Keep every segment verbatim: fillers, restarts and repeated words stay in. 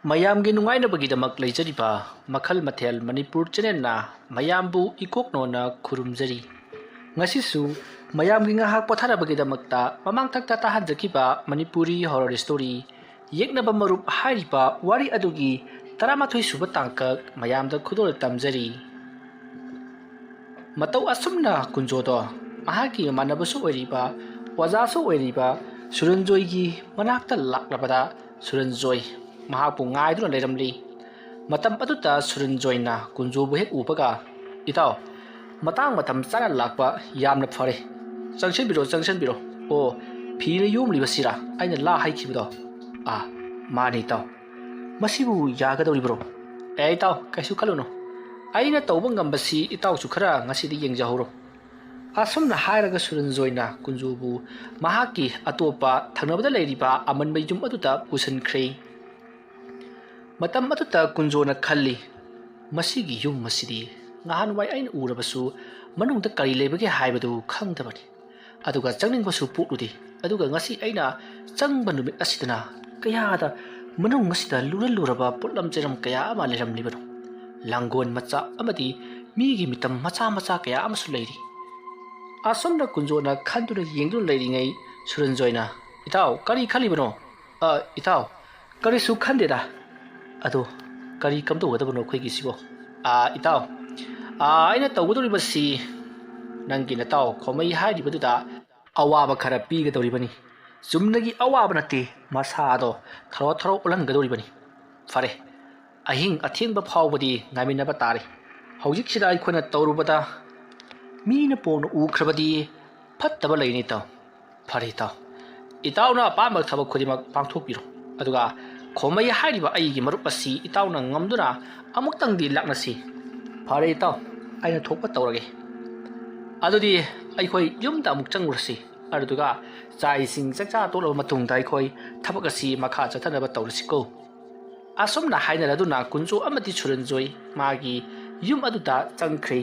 ꯃꯌꯥꯝꯒꯤ ꯅꯨꯡꯉꯥꯏꯅꯕꯒꯤꯗꯃꯛ ꯂꯩꯖꯔꯤꯕ ꯃꯈꯜ ꯃꯊꯦꯜ ꯃꯅꯤꯄꯨꯔ ꯆꯦꯅꯦꯜꯅ ꯃꯌꯥꯝꯕꯨ ꯏꯀꯣꯛꯅꯣꯅ ꯈꯨꯔꯨꯝꯖꯔꯤ꯫ ꯉꯁꯤꯁꯨ ꯃꯌꯥꯝꯒꯤ ꯉꯥꯏꯍꯥꯛ ꯄꯣꯊꯥꯅꯕꯒꯤꯗꯃꯛꯇ ꯃꯃꯥꯡꯊꯛꯇ ꯇꯥꯍꯟꯖꯈꯤꯕ ꯃꯅꯤꯄꯨꯔꯤ ꯍꯣꯔꯔ ꯁ꯭ꯇꯣꯔꯤ ꯌꯦꯛꯅꯕ ꯃꯔꯨꯞ ꯍꯥꯏꯔꯤꯕ ꯋꯥꯔꯤ ꯑꯗꯨꯒꯤ ꯇꯔꯥꯃꯥꯊꯣꯏ ꯁꯨꯕ ꯇꯥꯡꯀꯛ ꯃꯌꯥꯝꯗ ꯈꯨꯗꯣꯜ ꯇꯝꯖꯔꯤ꯫ ꯃꯇꯧ ꯑꯁꯨꯝꯅ ꯀꯨꯟꯖꯣꯗꯣ ꯃꯍꯥꯛꯀꯤ ꯃꯃꯥꯟꯅꯕꯁꯨ ꯑꯣꯏꯔꯤꯕ, ꯑꯣꯖꯥꯁꯨ ꯑꯣꯏꯔꯤꯕ ꯁꯨꯔꯟꯖꯣꯏꯒꯤ ꯃꯅꯥꯛꯇ ꯂꯥꯛꯂꯕꯗ, ꯁꯨꯔꯟꯖꯣꯏ ꯃꯍꯥꯛꯄꯨ ꯉꯥꯏꯗꯨꯅ ꯂꯩꯔꯝꯂꯤ꯫ ꯃꯇꯝ ꯑꯗꯨꯗ ꯁꯨꯔꯟꯖꯣꯏꯅ ꯀꯨꯟꯖꯣꯕꯨ ꯍꯦꯛ ꯎꯕꯒ, "ꯏꯇꯥꯎ, ꯃꯇꯥꯡ ꯃꯇꯝ ꯆꯥꯅ ꯂꯥꯛꯄ ꯌꯥꯝꯅ ꯐꯔꯦ꯫ ꯆꯪꯁꯤꯟꯕꯤꯔꯣ, ꯆꯪꯁꯤꯟꯕꯤꯔꯣ꯫ ꯑꯣ, ꯐꯤꯅ ꯌꯣꯝꯂꯤꯕꯁꯤꯔꯥ ꯑꯩꯅ ꯂꯥ ꯍꯥꯏꯈꯤꯕꯗꯣ? ꯑꯥ, ꯃꯥꯅꯤ ꯏꯇꯥꯎ꯫ ꯃꯁꯤꯕꯨ ꯌꯥꯒꯗꯧꯔꯤꯕ꯭ꯔꯣ?" "ꯑꯦ ꯏꯇꯥꯎ, ꯀꯩꯁꯨ ꯈꯜꯂꯨꯅꯨ꯫ ꯑꯩꯅ ꯇꯧꯕ ꯉꯝꯕꯁꯤ ꯏꯇꯥꯎꯁꯨ ꯈꯔ ꯉꯁꯤꯗꯤ ꯌꯦꯡꯖꯍꯧꯔꯣ"꯫ ꯑꯁꯨꯝꯅ ꯍꯥꯏꯔꯒ ꯁꯨꯔꯟꯖꯣꯏꯅ ꯀꯨꯟꯖꯣꯕꯨ ꯃꯍꯥꯛꯀꯤ ꯑꯇꯣꯞꯄ ꯊꯪꯅꯕꯗ ꯂꯩꯔꯤꯕ ꯑꯃꯟꯕ ꯌꯨꯝ ꯑꯗꯨꯗ ꯄꯨꯁꯤꯟꯈ꯭ꯔꯦ꯫ ꯃꯇꯝ ꯑꯗꯨꯗ ꯀꯨꯟꯖꯣꯅ ꯈꯜꯂꯤ, "ꯃꯁꯤꯒꯤ ꯌꯨꯝ ꯑꯁꯤꯗꯤ ꯅꯍꯥꯟꯋꯥꯏ ꯑꯩꯅ ꯎꯔꯕꯁꯨ ꯃꯅꯨꯡꯗ ꯀꯔꯤ ꯂꯩꯕꯒꯦ ꯍꯥꯏꯕꯗꯨ ꯈꯪꯗꯕꯅꯤ꯫ ꯑꯗꯨꯒ ꯆꯪꯅꯤꯡꯕꯁꯨ ꯄꯣꯛꯂꯨꯗꯦ꯫ ꯑꯗꯨꯒ ꯉꯁꯤ ꯑꯩꯅ ꯆꯪꯕ ꯅꯨꯃꯤꯠ ꯑꯁꯤꯗꯅ ꯀꯌꯥꯗ ꯃꯅꯨꯡ ꯑꯁꯤꯗ ꯂꯨꯔ ꯂꯨꯔꯕ ꯄꯣꯠꯂꯝ ꯆꯩꯔꯝ ꯀꯌꯥ ꯑꯃ ꯂꯩꯔꯝꯂꯤꯕꯅꯣ꯫ ꯂꯥꯡꯒꯣꯜ ꯃꯆꯥ ꯑꯃꯗꯤ ꯃꯤꯒꯤ ꯃꯤꯇꯝ ꯃꯆꯥ ꯃꯆꯥ ꯀꯌꯥ ꯑꯃꯁꯨ ꯂꯩꯔꯤ"꯫ ꯑꯁꯨꯝꯅ ꯀꯨꯟꯖꯣꯅ ꯈꯟꯗꯨꯅ ꯌꯦꯡꯗꯨꯅ ꯂꯩꯔꯤꯉꯩ ꯁꯨꯔꯟꯖꯣꯏꯅ, "ꯏꯇꯥꯎ, ꯀꯔꯤ ꯈꯜꯂꯤꯕꯅꯣ?" "ꯑ, ꯏꯇꯥꯎ, ꯀꯔꯤꯁꯨ ꯈꯟꯗꯦꯗ꯫ ꯑꯗꯣ ꯀꯔꯤ ꯀꯝꯗꯧꯒꯗꯕꯅꯣ ꯑꯩꯈꯣꯏꯒꯤꯁꯤꯕꯣ?" "ꯑꯥ, ꯏꯇꯥꯎ, ꯑꯥ, ꯑꯩꯅ ꯇꯧꯒꯗꯧꯔꯤꯕꯁꯤ ꯅꯪꯒꯤ ꯅꯇꯥꯎ ꯈꯣꯃꯩ ꯍꯥꯏꯔꯤꯕꯗꯨꯗ ꯑꯋꯥꯕ ꯈꯔ ꯄꯤꯒꯗꯧꯔꯤꯕꯅꯤ꯫ ꯆꯨꯝꯅꯒꯤ ꯑꯋꯥꯕ ꯅꯠꯇꯦ, ꯃꯁꯥꯗꯣ ꯊꯔꯣ ꯊꯔꯣ ꯑꯣꯜꯍꯟꯒꯗꯧꯔꯤꯕꯅꯤ꯫ ꯐꯔꯦ, ꯑꯍꯤꯡ ꯑꯊꯦꯡꯕ ꯐꯥꯎꯕꯗꯤ ꯉꯥꯏꯃꯤꯟꯅꯕ ꯇꯥꯔꯦ꯫ ꯍꯧꯖꯤꯛꯁꯤꯗ ꯑꯩꯈꯣꯏꯅ ꯇꯧꯔꯨꯕꯗ ꯃꯤꯅ ꯄꯣꯡꯅ ꯎꯈ꯭ꯔꯕꯗꯤ ꯐꯠꯇꯕ ꯂꯩꯅꯤ ꯏꯇꯥꯎ꯫ ꯐꯔꯦ ꯏꯇꯥꯎ, ꯏꯇꯥꯎꯅ ꯑꯄꯥꯝꯕ ꯊꯕꯛ ꯈꯨꯗꯤꯡꯃꯛ ꯄꯥꯡꯊꯣꯛꯄꯤꯔꯣ꯫ ꯑꯗꯨꯒ ꯈꯣꯃꯩ ꯍꯥꯏꯔꯤꯕ ꯑꯩꯒꯤ ꯃꯔꯨꯞ ꯑꯁꯤ ꯏꯇꯥꯎꯅ ꯉꯝꯗꯨꯅ ꯑꯃꯨꯛꯇꯪꯗꯤ ꯂꯥꯛꯅꯁꯤ"꯫ "ꯐꯔꯦ ꯏꯇꯥꯎ, ꯑꯩꯅ ꯊꯣꯛꯄ ꯇꯧꯔꯒꯦ꯫ ꯑꯗꯨꯗꯤ ꯑꯩꯈꯣꯏ ꯌꯨꯝꯗ ꯑꯃꯨꯛ ꯆꯪꯉꯨꯔꯁꯤ꯫ ꯑꯗꯨꯗꯨꯒ ꯆꯥꯛ ꯏꯁꯤꯡ ꯆꯥꯛꯆꯥ ꯇꯣꯛꯂꯕ ꯃꯇꯨꯡꯗ ꯑꯩꯈꯣꯏ ꯊꯕꯛ ꯑꯁꯤ ꯃꯈꯥ ꯆꯠꯊꯅꯕ ꯇꯧꯔꯁꯤꯀꯣ"꯫ ꯑꯁꯨꯝꯅ ꯍꯥꯏꯅꯔꯗꯨꯅ ꯀꯨꯟꯖꯣ ꯑꯃꯗꯤ ꯁꯨꯔꯟꯖꯣꯏ ꯃꯥꯒꯤ ꯌꯨꯝ ꯑꯗꯨꯗ ꯆꯪꯈ꯭ꯔꯦ꯫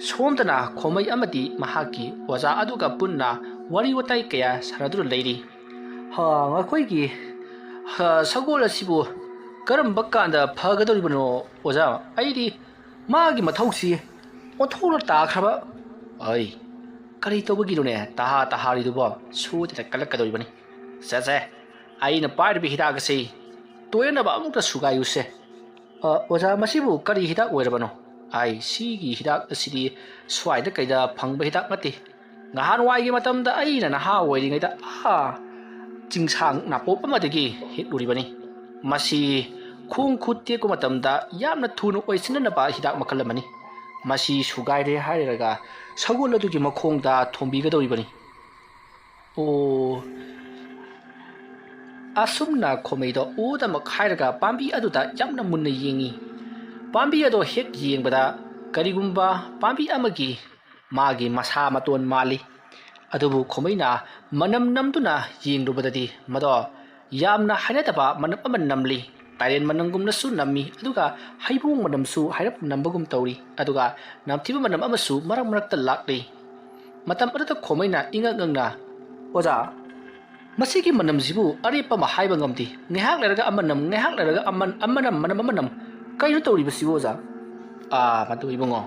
ꯁꯣꯝꯗꯅ ꯈꯣꯃꯩ ꯑꯃꯗꯤ ꯃꯍꯥꯛꯀꯤ ꯑꯣꯖꯥ ꯑꯗꯨꯒ ꯄꯨꯟꯅ ꯋꯥꯔꯤ ꯋꯥꯇꯥꯏ ꯀꯌꯥ ꯁꯥꯟꯅꯗꯨꯅ ꯂꯩꯔꯤ꯫ "ꯍꯥ, ꯃꯈꯣꯏꯒꯤ, ꯍꯥ, ꯁꯒꯣꯜ ꯑꯁꯤꯕꯨ "ꯀꯔꯝꯕ ꯀꯥꯟꯗ ꯐꯒꯗꯧꯔꯤꯕꯅꯣ ꯑꯣꯖꯥ? ꯑꯩꯗꯤ ꯃꯥꯒꯤ ꯃꯊꯧꯁꯤ ꯑꯣꯟꯊꯣꯛꯅ ꯇꯥꯈ꯭ꯔꯕ꯫ ꯑꯩ, ꯀꯔꯤ ꯇꯧꯕꯒꯤꯅꯣꯅꯦ ꯇꯍꯥ ꯇꯍꯥꯔꯤꯗꯨꯕꯣ? ꯁꯣꯏꯗꯅ ꯀꯜꯂꯛꯀꯗꯧꯔꯤꯕꯅꯤ꯫ ꯁꯦ ꯁꯦ, ꯑꯩꯅ ꯄꯥꯏꯔꯤꯕ ꯍꯤꯗꯥꯛ ꯑꯁꯤ ꯇꯣꯏꯅꯕ ꯑꯃꯨꯛꯇ ꯁꯨꯒꯥꯏꯌꯨꯁꯦ꯫ ꯑ, ꯑꯣꯖꯥ, ꯃꯁꯤꯕꯨ ꯀꯔꯤ ꯍꯤꯗꯥꯛ ꯑꯣꯏꯔꯕꯅꯣ?" "ꯑꯩ, ꯁꯤꯒꯤ ꯍꯤꯗꯥꯛ ꯑꯁꯤꯗꯤ ꯁ꯭ꯋꯥꯏꯗ ꯀꯩꯗ ꯐꯪꯕ ꯍꯤꯗꯥꯛ ꯅꯠꯇꯦ꯫ ꯉꯍꯥꯟꯋꯥꯏꯒꯤ ꯃꯇꯝꯗ ꯑꯩꯅ ꯅꯍꯥ ꯑꯣꯏꯔꯤꯉꯩꯗ ꯑꯥ ꯆꯤꯡꯁꯥꯡ ꯅꯥꯄꯣꯞ ꯑꯃꯗꯒꯤ ꯍꯦꯛꯂꯨꯔꯤꯕꯅꯤ꯫ ꯃꯁꯤ ꯈꯣꯡ ꯈꯨꯠ ꯇꯦꯛꯄ ꯃꯇꯝꯗ ꯌꯥꯝꯅ ꯊꯨꯅ ꯑꯣꯏꯁꯤꯟꯅꯅꯕ ꯍꯤꯗꯥꯛ ꯃꯈꯜ ꯑꯃꯅꯤ꯫ ꯃꯁꯤ ꯁꯨꯒꯥꯏꯔꯦ ꯍꯥꯏꯔꯒ ꯁꯒꯣꯜ ꯑꯗꯨꯒꯤ ꯃꯈꯣꯡꯗ ꯊꯣꯝꯕꯤꯒꯗꯧꯔꯤꯕꯅꯤ꯫" ꯑꯣ꯫ ꯑꯁꯨꯝꯅ ꯈꯣꯃꯩꯗꯣ ꯎꯗꯃꯛ ꯍꯥꯏꯔꯒ ꯄꯥꯝꯕꯤ ꯑꯗꯨꯗ ꯌꯥꯝꯅ ꯃꯨꯟꯅ ꯌꯦꯡꯉꯤ꯫ ꯄꯥꯝꯕꯤ ꯑꯗꯣ ꯍꯦꯛ ꯌꯦꯡꯕꯗ ꯀꯔꯤꯒꯨꯝꯕ ꯄꯥꯝꯕꯤ ꯑꯃꯒꯤ ꯃꯥꯒꯤ ꯃꯁꯥ ꯃꯇꯣꯟ ꯃꯥꯜꯂꯤ꯫ ꯑꯗꯨꯕꯨ ꯈꯣꯃꯩꯅ ꯃꯅꯝ ꯅꯝꯗꯨꯅ ꯌꯦꯡꯂꯨꯕꯗꯗꯤ ꯃꯗꯣ ꯌꯥꯝꯅ ꯍꯩꯅꯗꯕ ꯃꯅꯝ ꯑꯃ ꯅꯝꯂꯤ꯫ ꯇꯥꯏꯔꯦꯟ ꯃꯅꯝꯒꯨꯝꯅꯁꯨ ꯅꯝꯃꯤ, ꯑꯗꯨꯒ ꯍꯩꯕꯣꯡ ꯃꯅꯝꯁꯨ ꯍꯥꯏꯔꯞ ꯅꯝꯕꯒꯨꯝ ꯇꯧꯔꯤ, ꯑꯗꯨꯒ ꯅꯝꯊꯤꯕ ꯃꯅꯝ ꯑꯃꯁꯨ ꯃꯔꯛ ꯃꯔꯛꯇ ꯂꯥꯛꯂꯤ꯫ ꯃꯇꯝ ꯑꯗꯨꯗ ꯈꯣꯃꯩꯅ ꯏꯉꯛ ꯉꯛꯅ, "ꯑꯣꯖꯥ, ꯃꯁꯤꯒꯤ ꯃꯅꯝꯁꯤꯕꯨ ꯑꯔꯦꯞꯄ ꯑꯃ ꯍꯥꯏꯕ ꯉꯝꯗꯦ꯫ ꯉꯥꯏꯍꯥꯛ ꯂꯩꯔꯒ ꯑꯃꯅꯝ, ꯉꯥꯏꯍꯥꯛ ꯂꯩꯔꯒ ꯑꯃ-, ꯑꯃꯅꯝ, ꯃꯅꯝ, ꯑꯃꯅꯝ꯫ ꯀꯩꯅꯣ ꯇꯧꯔꯤꯕꯁꯤꯕꯨ, ꯑꯣꯖꯥ?" "ꯑꯥ, ꯃꯗꯨ ꯏꯕꯨꯡꯉꯣ,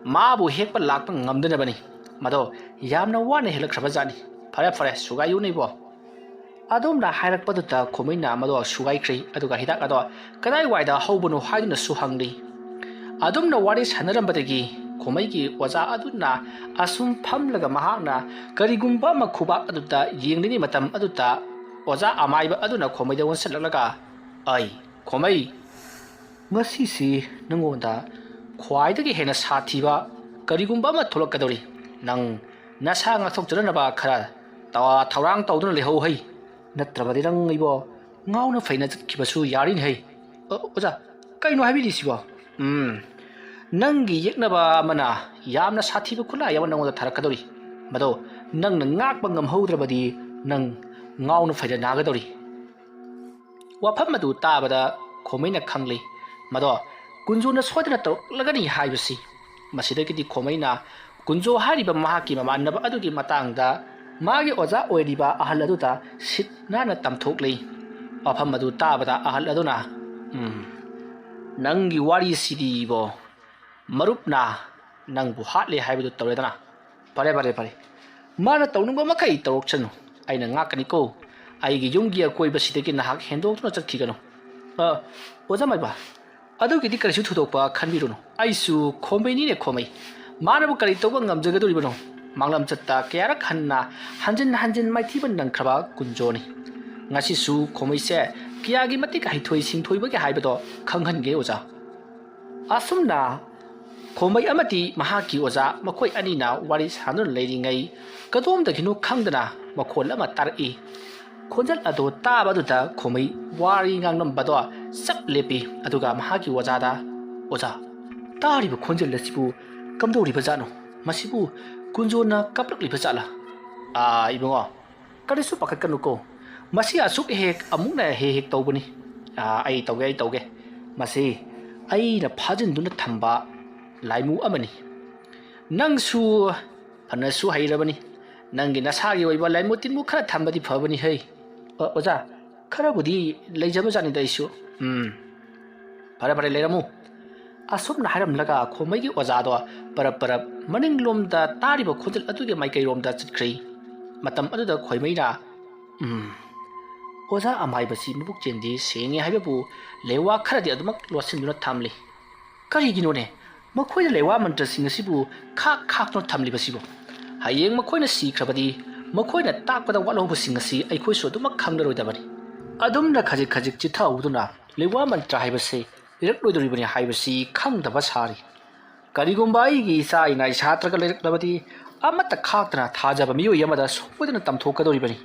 ꯃꯥꯕꯨ ꯍꯦꯛꯄ ꯂꯥꯛꯄ ꯉꯝꯗꯅꯕꯅꯤ꯫ ꯃꯗꯣ ꯌꯥꯝꯅ ꯋꯥꯅ ꯍꯦꯜꯂꯛꯈ꯭ꯔꯕ ꯖꯥꯠꯅꯤ꯫ ꯐꯔꯦ, ꯐꯔꯦ, ꯁꯨꯒꯥꯏꯌꯨꯅꯦ ꯏꯕꯣ꯫" ꯑꯗꯨꯝꯅ ꯍꯥꯏꯔꯛꯄꯗꯨꯗ ꯈꯣꯃꯩꯅ ꯃꯗꯣ ꯁꯨꯒꯥꯏꯈ꯭ꯔꯦ, ꯑꯗꯨꯒ ꯍꯤꯗꯥꯛ ꯑꯗꯣ ꯀꯗꯥꯏꯋꯥꯏꯗ ꯍꯧꯕꯅꯣ ꯍꯥꯏꯗꯨꯅꯁꯨ ꯍꯪꯂꯤ꯫ ꯑꯗꯨꯝꯅ ꯋꯥꯔꯤ ꯁꯥꯟꯅꯔꯝꯕꯗꯒꯤ ꯈꯣꯃꯩꯒꯤ ꯑꯣꯖꯥ ꯑꯗꯨꯅ ꯑꯁꯨꯝ ꯐꯝꯂꯒ ꯃꯍꯥꯛꯅ ꯀꯔꯤꯒꯨꯝꯕ ꯑꯃ ꯈꯨꯕꯥꯛ ꯑꯗꯨꯗ ꯌꯦꯡꯂꯤꯉꯩ ꯃꯇꯝ ꯑꯗꯨꯗ ꯑꯣꯖꯥ ꯑꯃꯥꯏꯕ ꯑꯗꯨꯅ ꯈꯣꯃꯩꯗ ꯑꯣꯟꯁꯤꯜꯂꯛꯂꯒ, "ꯑꯩ, ꯈꯣꯃꯩ, ꯉꯁꯤꯁꯤ ꯅꯉꯣꯟꯗ ꯈ꯭ꯋꯥꯏꯗꯒꯤ ꯍꯦꯟꯅ ꯁꯥꯊꯤꯕ ꯀꯔꯤꯒꯨꯝꯕ ꯑꯃ ꯊꯣꯛꯂꯛꯀꯗꯧꯔꯤ꯫ ꯅꯪ ꯅꯁꯥ ꯉꯥꯛꯊꯣꯛꯆꯅꯅꯕ ꯈꯔ ꯇ-, ꯊꯧꯔꯥꯡ ꯇꯧꯗꯨꯅ ꯂꯩꯍꯧ ꯍꯩ꯫ ꯅꯠꯇ꯭ꯔꯕꯗꯤ ꯅꯪ ꯑꯩꯕꯣ ꯉꯥꯎꯅ ꯐꯩꯅ ꯆꯠꯈꯤꯕꯁꯨ ꯌꯥꯔꯤꯅꯦ ꯍꯩ꯫" "ꯑ, ꯑꯣꯖꯥ, ꯀꯩꯅꯣ ꯍꯥꯏꯕꯤꯔꯤꯁꯤꯕꯣ?" "ꯎꯝ, ꯅꯪꯒꯤ ꯌꯦꯛꯅꯕ ꯑꯃꯅ ꯌꯥꯝꯅ ꯁꯥꯊꯤꯕ ꯈꯨꯠꯂꯥꯏ ꯑꯃ ꯅꯪꯉꯣꯟꯗ ꯊꯥꯔꯛꯀꯗꯧꯔꯤ꯫ ꯃꯗꯣ ꯅꯪꯅ ꯉꯥꯛꯄ ꯉꯝꯍꯧꯗ꯭ꯔꯕꯗꯤ ꯅꯪ ꯉꯥꯎꯅ ꯐꯩꯅ ꯅꯥꯒꯗꯧꯔꯤ꯫" ꯋꯥꯐꯝ ꯑꯗꯨ ꯇꯥꯕꯗ ꯈꯣꯃꯩꯅ ꯈꯪꯂꯤ, ꯃꯗꯣ ꯀꯨꯟꯖꯣꯅ ꯁꯣꯏꯗꯅ ꯇꯧꯔꯛꯂꯒꯅꯤ ꯍꯥꯏꯕꯁꯤ꯫ ꯃꯁꯤꯗꯒꯤꯗꯤ ꯈꯣꯃꯩꯅ ꯀꯨꯟꯖꯣ ꯍꯥꯏꯔꯤꯕ ꯃꯍꯥꯛꯀꯤ ꯃꯃꯥꯟꯅꯕ ꯑꯗꯨꯒꯤ ꯃꯇꯥꯡꯗ ꯃꯥꯒꯤ ꯑꯣꯖꯥ ꯑꯣꯏꯔꯤꯕ ꯑꯍꯜ ꯑꯗꯨꯗ ꯁꯤꯠ ꯅꯥꯟꯅ ꯇꯝꯊꯣꯛꯂꯤ꯫ ꯋꯥꯐꯝ ꯑꯗꯨ ꯇꯥꯕꯗ ꯑꯍꯜ ꯑꯗꯨꯅ, ꯎꯝ, ꯅꯪꯒꯤ ꯋꯥꯔꯤꯁꯤꯗꯤꯕꯣ, ꯃꯔꯨꯞꯅ ꯅꯪꯕꯨ ꯍꯥꯠꯂꯦ ꯍꯥꯏꯕꯗꯨ ꯇꯧꯔꯦꯗꯅ꯫ ꯐꯔꯦ, ꯐꯔꯦ, ꯐꯔꯦ꯫ ꯃꯥꯅ ꯇꯧꯅꯤꯡꯕ ꯃꯈꯩ ꯇꯧꯔꯛꯁꯅꯨ꯫ ꯑꯩꯅ ꯉꯥꯛꯀꯅꯤꯀꯣ꯫ ꯑꯩꯒꯤ ꯌꯨꯝꯒꯤ ꯑꯀꯣꯏꯕꯁꯤꯗꯒꯤ ꯅꯍꯥꯛ ꯍꯦꯟꯗꯣꯛꯇꯨꯅ ꯆꯠꯈꯤꯒꯅꯨ꯫ ꯑ, ꯑꯣꯖꯥ ꯃꯥꯏꯕ, ꯑꯗꯨꯒꯤꯗꯤ ꯀꯔꯤꯁꯨ ꯊꯣꯏꯗꯣꯛꯄ ꯈꯟꯕꯤꯔꯨꯅꯨ꯫ ꯑꯩꯁꯨ ꯈꯣꯝꯕꯩꯅꯤꯅꯦ, ꯈꯣꯝꯕꯩ꯫ ꯃꯥꯅꯕꯨ ꯀꯔꯤ ꯇꯧꯕ ꯉꯝꯖꯒꯗꯧꯔꯤꯕꯅꯣ? ꯃꯥꯡꯂꯝꯆꯠꯇ ꯀꯌꯥꯔꯛ ꯍꯟꯅ ꯍꯟꯖꯤꯟ ꯍꯟꯖꯤꯟ ꯃꯥꯏꯊꯤꯕ ꯅꯪꯈ꯭ꯔꯕ ꯀꯨꯟꯖꯣꯅꯤ꯫ ꯉꯁꯤꯁꯨ ꯈꯣꯝꯕꯩꯁꯦ ꯀꯌꯥꯒꯤ ꯃꯇꯤꯛ ꯍꯩꯊꯣꯏ ꯁꯤꯡꯊꯣꯏꯕꯒꯦ ꯍꯥꯏꯕꯗꯣ ꯈꯪꯍꯟꯒꯦ, ꯑꯣꯖꯥ꯫ ꯑꯁꯨꯝꯅ ꯈꯣꯝꯕꯩ ꯑꯃꯗꯤ ꯃꯍꯥꯛꯀꯤ ꯑꯣꯖꯥ ꯃꯈꯣꯏ ꯑꯅꯤꯅ ꯋꯥꯔꯤ ꯁꯥꯟꯅꯗꯨꯅ ꯂꯩꯔꯤꯉꯩ, ꯀꯗꯣꯝꯗꯒꯤꯅꯣ ꯈꯪꯗꯅ ꯃꯈꯣꯜ ꯑꯃ ꯇꯥꯔꯛꯏ꯫ ꯈꯣꯟꯖꯦꯜ ꯑꯗꯨ ꯇꯥꯕ ꯑꯗꯨꯗ ꯈꯣꯝꯕꯩ ꯋꯥꯔꯤ ꯉꯥꯡꯂꯝꯕꯗꯣ ꯆꯞ ꯂꯦꯞꯄꯤ꯫ ꯑꯗꯨꯒ ꯃꯍꯥꯛꯀꯤ ꯑꯣꯖꯥꯗ, "ꯑꯣꯖꯥ, ꯇꯥꯔꯤꯕ ꯈꯣꯟꯖꯦꯜ ꯑꯁꯤꯕꯨ ꯀꯝꯗꯧꯔꯤꯕꯖꯥꯠꯅꯣ? ꯃꯁꯤꯕꯨ ꯀꯨꯟꯖꯣꯅ ꯀꯞꯂꯛꯂꯤꯕ ꯖꯥꯠꯂꯥ?" "ꯑꯥ, ꯏꯕꯨꯡꯉꯣ, ꯀꯔꯤꯁꯨ ꯄꯥꯈꯠꯀꯅꯨꯀꯣ꯫ ꯃꯁꯤ ꯑꯁꯨꯛ ꯍꯦꯛ ꯑꯃꯨꯛꯅ ꯍꯦꯛ ꯍꯦꯛ ꯇꯧꯕꯅꯤ꯫ ꯑꯥ, ꯑꯩ ꯇꯧꯒꯦ, ꯑꯩ ꯇꯧꯒꯦ꯫ ꯃꯁꯤ ꯑꯩꯅ ꯐꯥꯖꯤꯟꯗꯨꯅ ꯊꯝꯕ ꯂꯥꯏꯃꯨ ꯑꯃꯅꯤ꯫ ꯅꯪꯁꯨ ꯐꯅꯁꯨ ꯍꯩꯔꯕꯅꯤ꯫ ꯅꯪꯒꯤ ꯅꯁꯥꯒꯤ ꯑꯣꯏꯕ ꯂꯥꯏꯃꯨ ꯇꯤꯟꯃꯨ ꯈꯔ ꯊꯝꯕꯗꯤ ꯐꯕꯅꯤ ꯍꯩ꯫" "ꯑ, ꯑꯣꯖꯥ, ꯈꯔꯕꯨꯗꯤ ꯂꯩꯖꯕꯖꯥꯠꯅꯤꯗ ꯑꯩꯁꯨ꯫" "ꯎꯝ, ꯐꯔꯦ, ꯐꯔꯦ, ꯂꯩꯔꯝꯃꯨ꯫" ꯑꯁꯨꯝꯅ ꯍꯥꯏꯔꯝꯂꯒ ꯈꯣꯝꯕꯩꯒꯤ ꯑꯣꯖꯥꯗꯣ ꯄꯔꯞ ꯄꯔꯞ ꯃꯅꯤꯡꯂꯣꯝꯗ ꯇꯥꯔꯤꯕ ꯈꯣꯟꯖꯦꯜ ꯑꯗꯨꯒꯤ ꯃꯥꯏꯀꯩꯔꯣꯝꯗ ꯆꯠꯈ꯭ꯔꯦ꯫ ꯃꯇꯝ ꯑꯗꯨꯗ ꯈꯣꯏꯃꯩꯅ, "ꯎꯝ, ꯑꯣꯖꯥ ꯑꯃꯥꯏꯕꯁꯤ ꯃꯕꯨꯛ ꯆꯦꯟꯗꯤ ꯁꯦꯡꯉꯦ ꯍꯥꯏꯕꯕꯨ ꯂꯩꯋꯥ ꯈꯔꯗꯤ ꯑꯗꯨꯃꯛ ꯂꯣꯠꯁꯤꯟꯗꯨꯅ ꯊꯝꯂꯤ꯫ ꯀꯔꯤꯒꯤꯅꯣꯅꯦ ꯃꯈꯣꯏꯅ ꯂꯩꯋꯥ ꯃꯟꯇ꯭ꯔꯁꯤꯡ ꯑꯁꯤꯕꯨ ꯈꯥꯛ ꯈꯥꯛꯇꯨꯅ ꯊꯝꯂꯤꯕꯁꯤꯕꯨ? ꯍꯌꯦꯡ ꯃꯈꯣꯏꯅ ꯁꯤꯈ꯭ꯔꯕꯗꯤ ꯃꯈꯣꯏꯅ ꯇꯥꯛꯄꯗ ꯋꯥꯠꯍꯧꯕꯁꯤꯡ ꯑꯁꯤ ꯑꯩꯈꯣꯏꯁꯨ ꯑꯗꯨꯃꯛ ꯈꯪꯂꯔꯣꯏꯗꯕꯅꯤ꯫" ꯑꯗꯨꯝꯅ ꯈꯖꯤꯛ ꯈꯖꯤꯛ ꯆꯤꯊꯍꯧꯗꯨꯅ ꯂꯩꯋꯥ ꯃꯟꯇ꯭ꯔ ꯍꯥꯏꯕꯁꯤ ꯂꯩꯔꯛꯂꯣꯏꯗꯧꯔꯤꯕꯅꯤ ꯍꯥꯏꯕꯁꯤ ꯈꯪꯗꯕ ꯁꯥꯔꯤ꯫ "ꯀꯔꯤꯒꯨꯝꯕ ꯑꯩꯒꯤ ꯏꯆꯥ ꯏꯅꯥꯏ ꯁꯥꯇ꯭ꯔꯒ ꯂꯩꯔꯛꯂꯕꯗꯤ ꯑꯃꯠꯇ ꯈꯥꯛꯇꯅ ꯊꯥꯖꯕ ꯃꯤꯑꯣꯏ ꯑꯃꯗ ꯁꯣꯏꯗꯅ ꯇꯝꯊꯣꯛꯀꯗꯧꯔꯤꯕꯅꯤ꯫"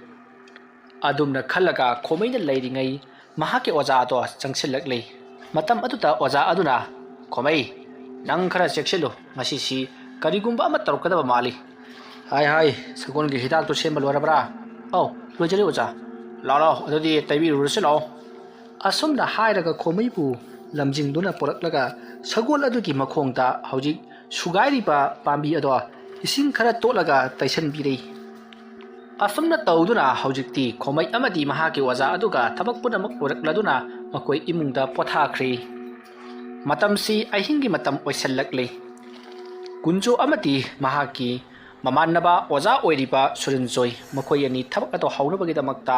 ꯑꯗꯨꯝꯅ ꯈꯜꯂꯒ ꯈꯣꯃꯩꯅ ꯂꯩꯔꯤꯉꯩ ꯃꯍꯥꯛꯀꯤ ꯑꯣꯖꯥ ꯑꯗꯣ ꯆꯪꯁꯤꯜꯂꯛꯂꯤ꯫ ꯃꯇꯝ ꯑꯗꯨꯗ ꯑꯣꯖꯥ ꯑꯗꯨꯅ, "ꯈꯣꯃꯩ, ꯅꯪ ꯈꯔ ꯆꯦꯛꯁꯤꯜꯂꯨ, ꯉꯁꯤꯁꯤ ꯀꯔꯤꯒꯨꯝꯕ ꯑꯃ ꯇꯧꯔꯛꯀꯗꯕ ꯃꯥꯜꯂꯤ꯫" "ꯍꯥꯏ ꯍꯥꯏ, ꯁꯒꯣꯜꯒꯤ ꯍꯤꯗꯥꯛꯇꯨ ꯁꯦꯝꯕ ꯂꯣꯏꯔꯕ꯭ꯔꯥ?" "ꯑꯧ, ꯂꯣꯏꯖꯔꯦ ꯑꯣꯖꯥ꯫" "ꯂꯥꯛꯑꯣ, ꯂꯥꯛꯑꯣ, ꯑꯗꯨꯗꯤ ꯇꯩꯕꯤꯔꯨꯔꯁꯤ, ꯂꯥꯛꯑꯣ꯫" ꯑꯁꯨꯝꯅ ꯍꯥꯏꯔꯒ ꯈꯣꯃꯩꯕꯨ ꯂꯝꯖꯤꯡꯗꯨꯅ ꯄꯨꯔꯛꯂꯒ ꯁꯒꯣꯜ ꯑꯗꯨꯒꯤ ꯃꯈꯣꯡꯗ ꯍꯧꯖꯤꯛ ꯁꯨꯒꯥꯏꯔꯤꯕ ꯄꯥꯝꯕꯤ ꯑꯗꯣ ꯏꯁꯤꯡ ꯈꯔ ꯇꯣꯠꯂꯒ ꯇꯩꯁꯟꯕꯤꯔꯦ꯫ ꯑꯁꯨꯝꯅ ꯇꯧꯗꯨꯅ ꯍꯧꯖꯤꯛꯇꯤ ꯈꯣꯃꯩ ꯑꯃꯗꯤ ꯃꯍꯥꯛꯀꯤ ꯑꯣꯖꯥ ꯑꯗꯨꯒ ꯊꯕꯛ ꯄꯨꯝꯅꯃꯛ ꯂꯣꯏꯔꯛꯂꯗꯨꯅ ꯃꯈꯣꯏ ꯏꯃꯨꯡꯗ ꯄꯣꯊꯥꯈ꯭ꯔꯤ꯫ ꯃꯇꯝꯁꯤ ꯑꯍꯤꯡꯒꯤ ꯃꯇꯝ ꯑꯣꯏꯁꯤꯜꯂꯛꯂꯤ꯫ ꯀꯨꯟꯖꯣ ꯑꯃꯗꯤ ꯃꯍꯥꯛꯀꯤ ꯃꯃꯥꯟꯅꯕ ꯑꯣꯖꯥ ꯑꯣꯏꯔꯤꯕ ꯁꯨꯔꯟꯖꯣꯏ, ꯃꯈꯣꯏ ꯑꯅꯤ ꯊꯕꯛ ꯑꯗꯨ ꯍꯧꯅꯕꯒꯤꯗꯃꯛꯇ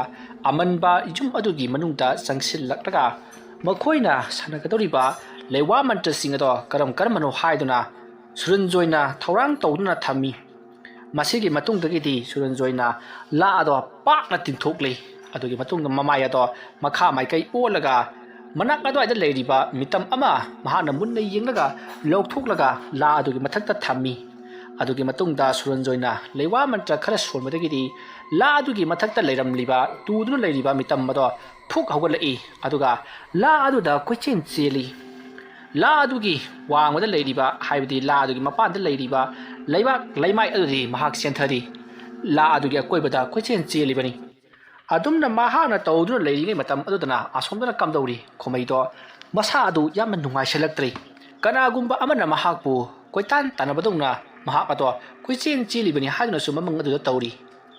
ꯑꯃꯟꯕ ꯌꯨꯝ ꯑꯗꯨꯒꯤ ꯃꯅꯨꯡꯗ ꯆꯪꯁꯤꯜꯂꯛꯂꯒ ꯃꯈꯣꯏꯅ ꯁꯥꯟꯅꯒꯗꯧꯔꯤꯕ ꯂꯩꯋꯥ ꯃꯟꯇ꯭ꯔꯁꯤꯡ ꯑꯗꯣ ꯀꯔꯝ ꯀꯔꯝꯕꯅꯣ ꯍꯥꯏꯗꯨꯅ ꯁꯨꯔꯟꯖꯣꯏꯅ ꯊꯧꯔꯥꯡ ꯇꯧꯗꯨꯅ ꯊꯝꯃꯤ꯫ ꯃꯁꯤꯒꯤ ꯃꯇꯨꯡꯗꯒꯤꯗꯤ ꯁꯨꯔꯟꯖꯣꯏꯅ ꯂꯥ ꯑꯗꯣ ꯄꯥꯛꯅ ꯇꯤꯡꯊꯣꯛꯂꯤ꯫ ꯑꯗꯨꯒꯤ ꯃꯇꯨꯡꯗ ꯃꯃꯥꯏ ꯑꯗꯣ ꯃꯈꯥ ꯃꯥꯏꯀꯩ ꯑꯣꯜꯂꯒ ꯃꯅꯥꯛ ꯑꯗꯨꯋꯥꯏꯗ ꯂꯩꯔꯤꯕ ꯃꯤꯇꯝ ꯑꯃ ꯃꯍꯥꯛꯅ ꯃꯨꯟꯅ ꯌꯦꯡꯂꯒ ꯂꯧꯊꯣꯛꯂꯒ ꯂꯥ ꯑꯗꯨꯒꯤ ꯃꯊꯛꯇ ꯊꯝꯃꯤ꯫ ꯑꯗꯨꯒꯤ ꯃꯇꯨꯡꯗ ꯁꯨꯔꯟꯖꯣꯏꯅ ꯂꯩꯋꯥ ꯃꯟꯇ꯭ꯔ ꯈꯔ ꯁꯣꯟꯕꯗꯒꯤꯗꯤ ꯂꯥ ꯑꯗꯨꯒꯤ ꯃꯊꯛꯇ ꯂꯩꯔꯝꯂꯤꯕ, ꯇꯨꯗꯨꯅ ꯂꯩꯔꯤꯕ ꯃꯤꯇꯝ ꯑꯗꯣ ꯐꯨꯛ ꯍꯧꯒꯠꯂꯛꯏ꯫ ꯑꯗꯨꯒ ꯂꯥ ꯑꯗꯨꯗ ꯀꯣꯏꯆꯦꯟ ꯆꯦꯜꯂꯤ꯫ ꯂꯥ ꯑꯗꯨꯒꯤ ꯋꯥꯡꯃꯗ ꯂꯩꯔꯤꯕ, ꯍꯥꯏꯕꯗꯤ ꯂꯥ ꯑꯗꯨꯒꯤ ꯃꯄꯥꯟꯗ ꯂꯩꯔꯤꯕ ꯂꯩꯕꯥꯛ ꯂꯩꯃꯥꯏ ꯑꯗꯨꯗꯤ ꯃꯍꯥꯛ ꯆꯦꯟꯊꯔꯤ꯫ ꯂꯥ ꯑꯗꯨꯒꯤ ꯑꯀꯣꯏꯕꯗ ꯀꯣꯏꯆꯦꯟ ꯆꯦꯜꯂꯤꯕꯅꯤ꯫ ꯑꯗꯨꯝꯅ ꯃꯍꯥꯛꯅ ꯇꯧꯗꯨꯅ ꯂꯩꯔꯤꯉꯩ ꯃꯇꯝ ꯑꯗꯨꯗꯅ ꯑꯁꯣꯝꯗꯅ ꯀꯝꯗꯧꯔꯤ? ꯈꯣꯃꯩꯗꯣ ꯃꯁꯥ ꯑꯗꯨ ꯌꯥꯝꯅ ꯅꯨꯡꯉꯥꯏꯁꯤꯜꯂꯛꯇ꯭ꯔꯦ꯫ ꯀꯅꯥꯒꯨꯝꯕ ꯑꯃꯅ ꯃꯍꯥꯛꯄꯨ ꯀꯣꯏꯇꯥꯟ ꯇꯥꯟꯅꯕꯗꯧꯅ ꯃꯍꯥꯛ ꯑꯗꯣ ꯀꯣꯏꯆꯦꯟ ꯆꯦꯜꯂꯤꯕꯅꯤ ꯍꯥꯏꯗꯨꯅꯁꯨ ꯃꯃꯪ ꯑꯗꯨꯗ ꯇꯧꯔꯤ꯫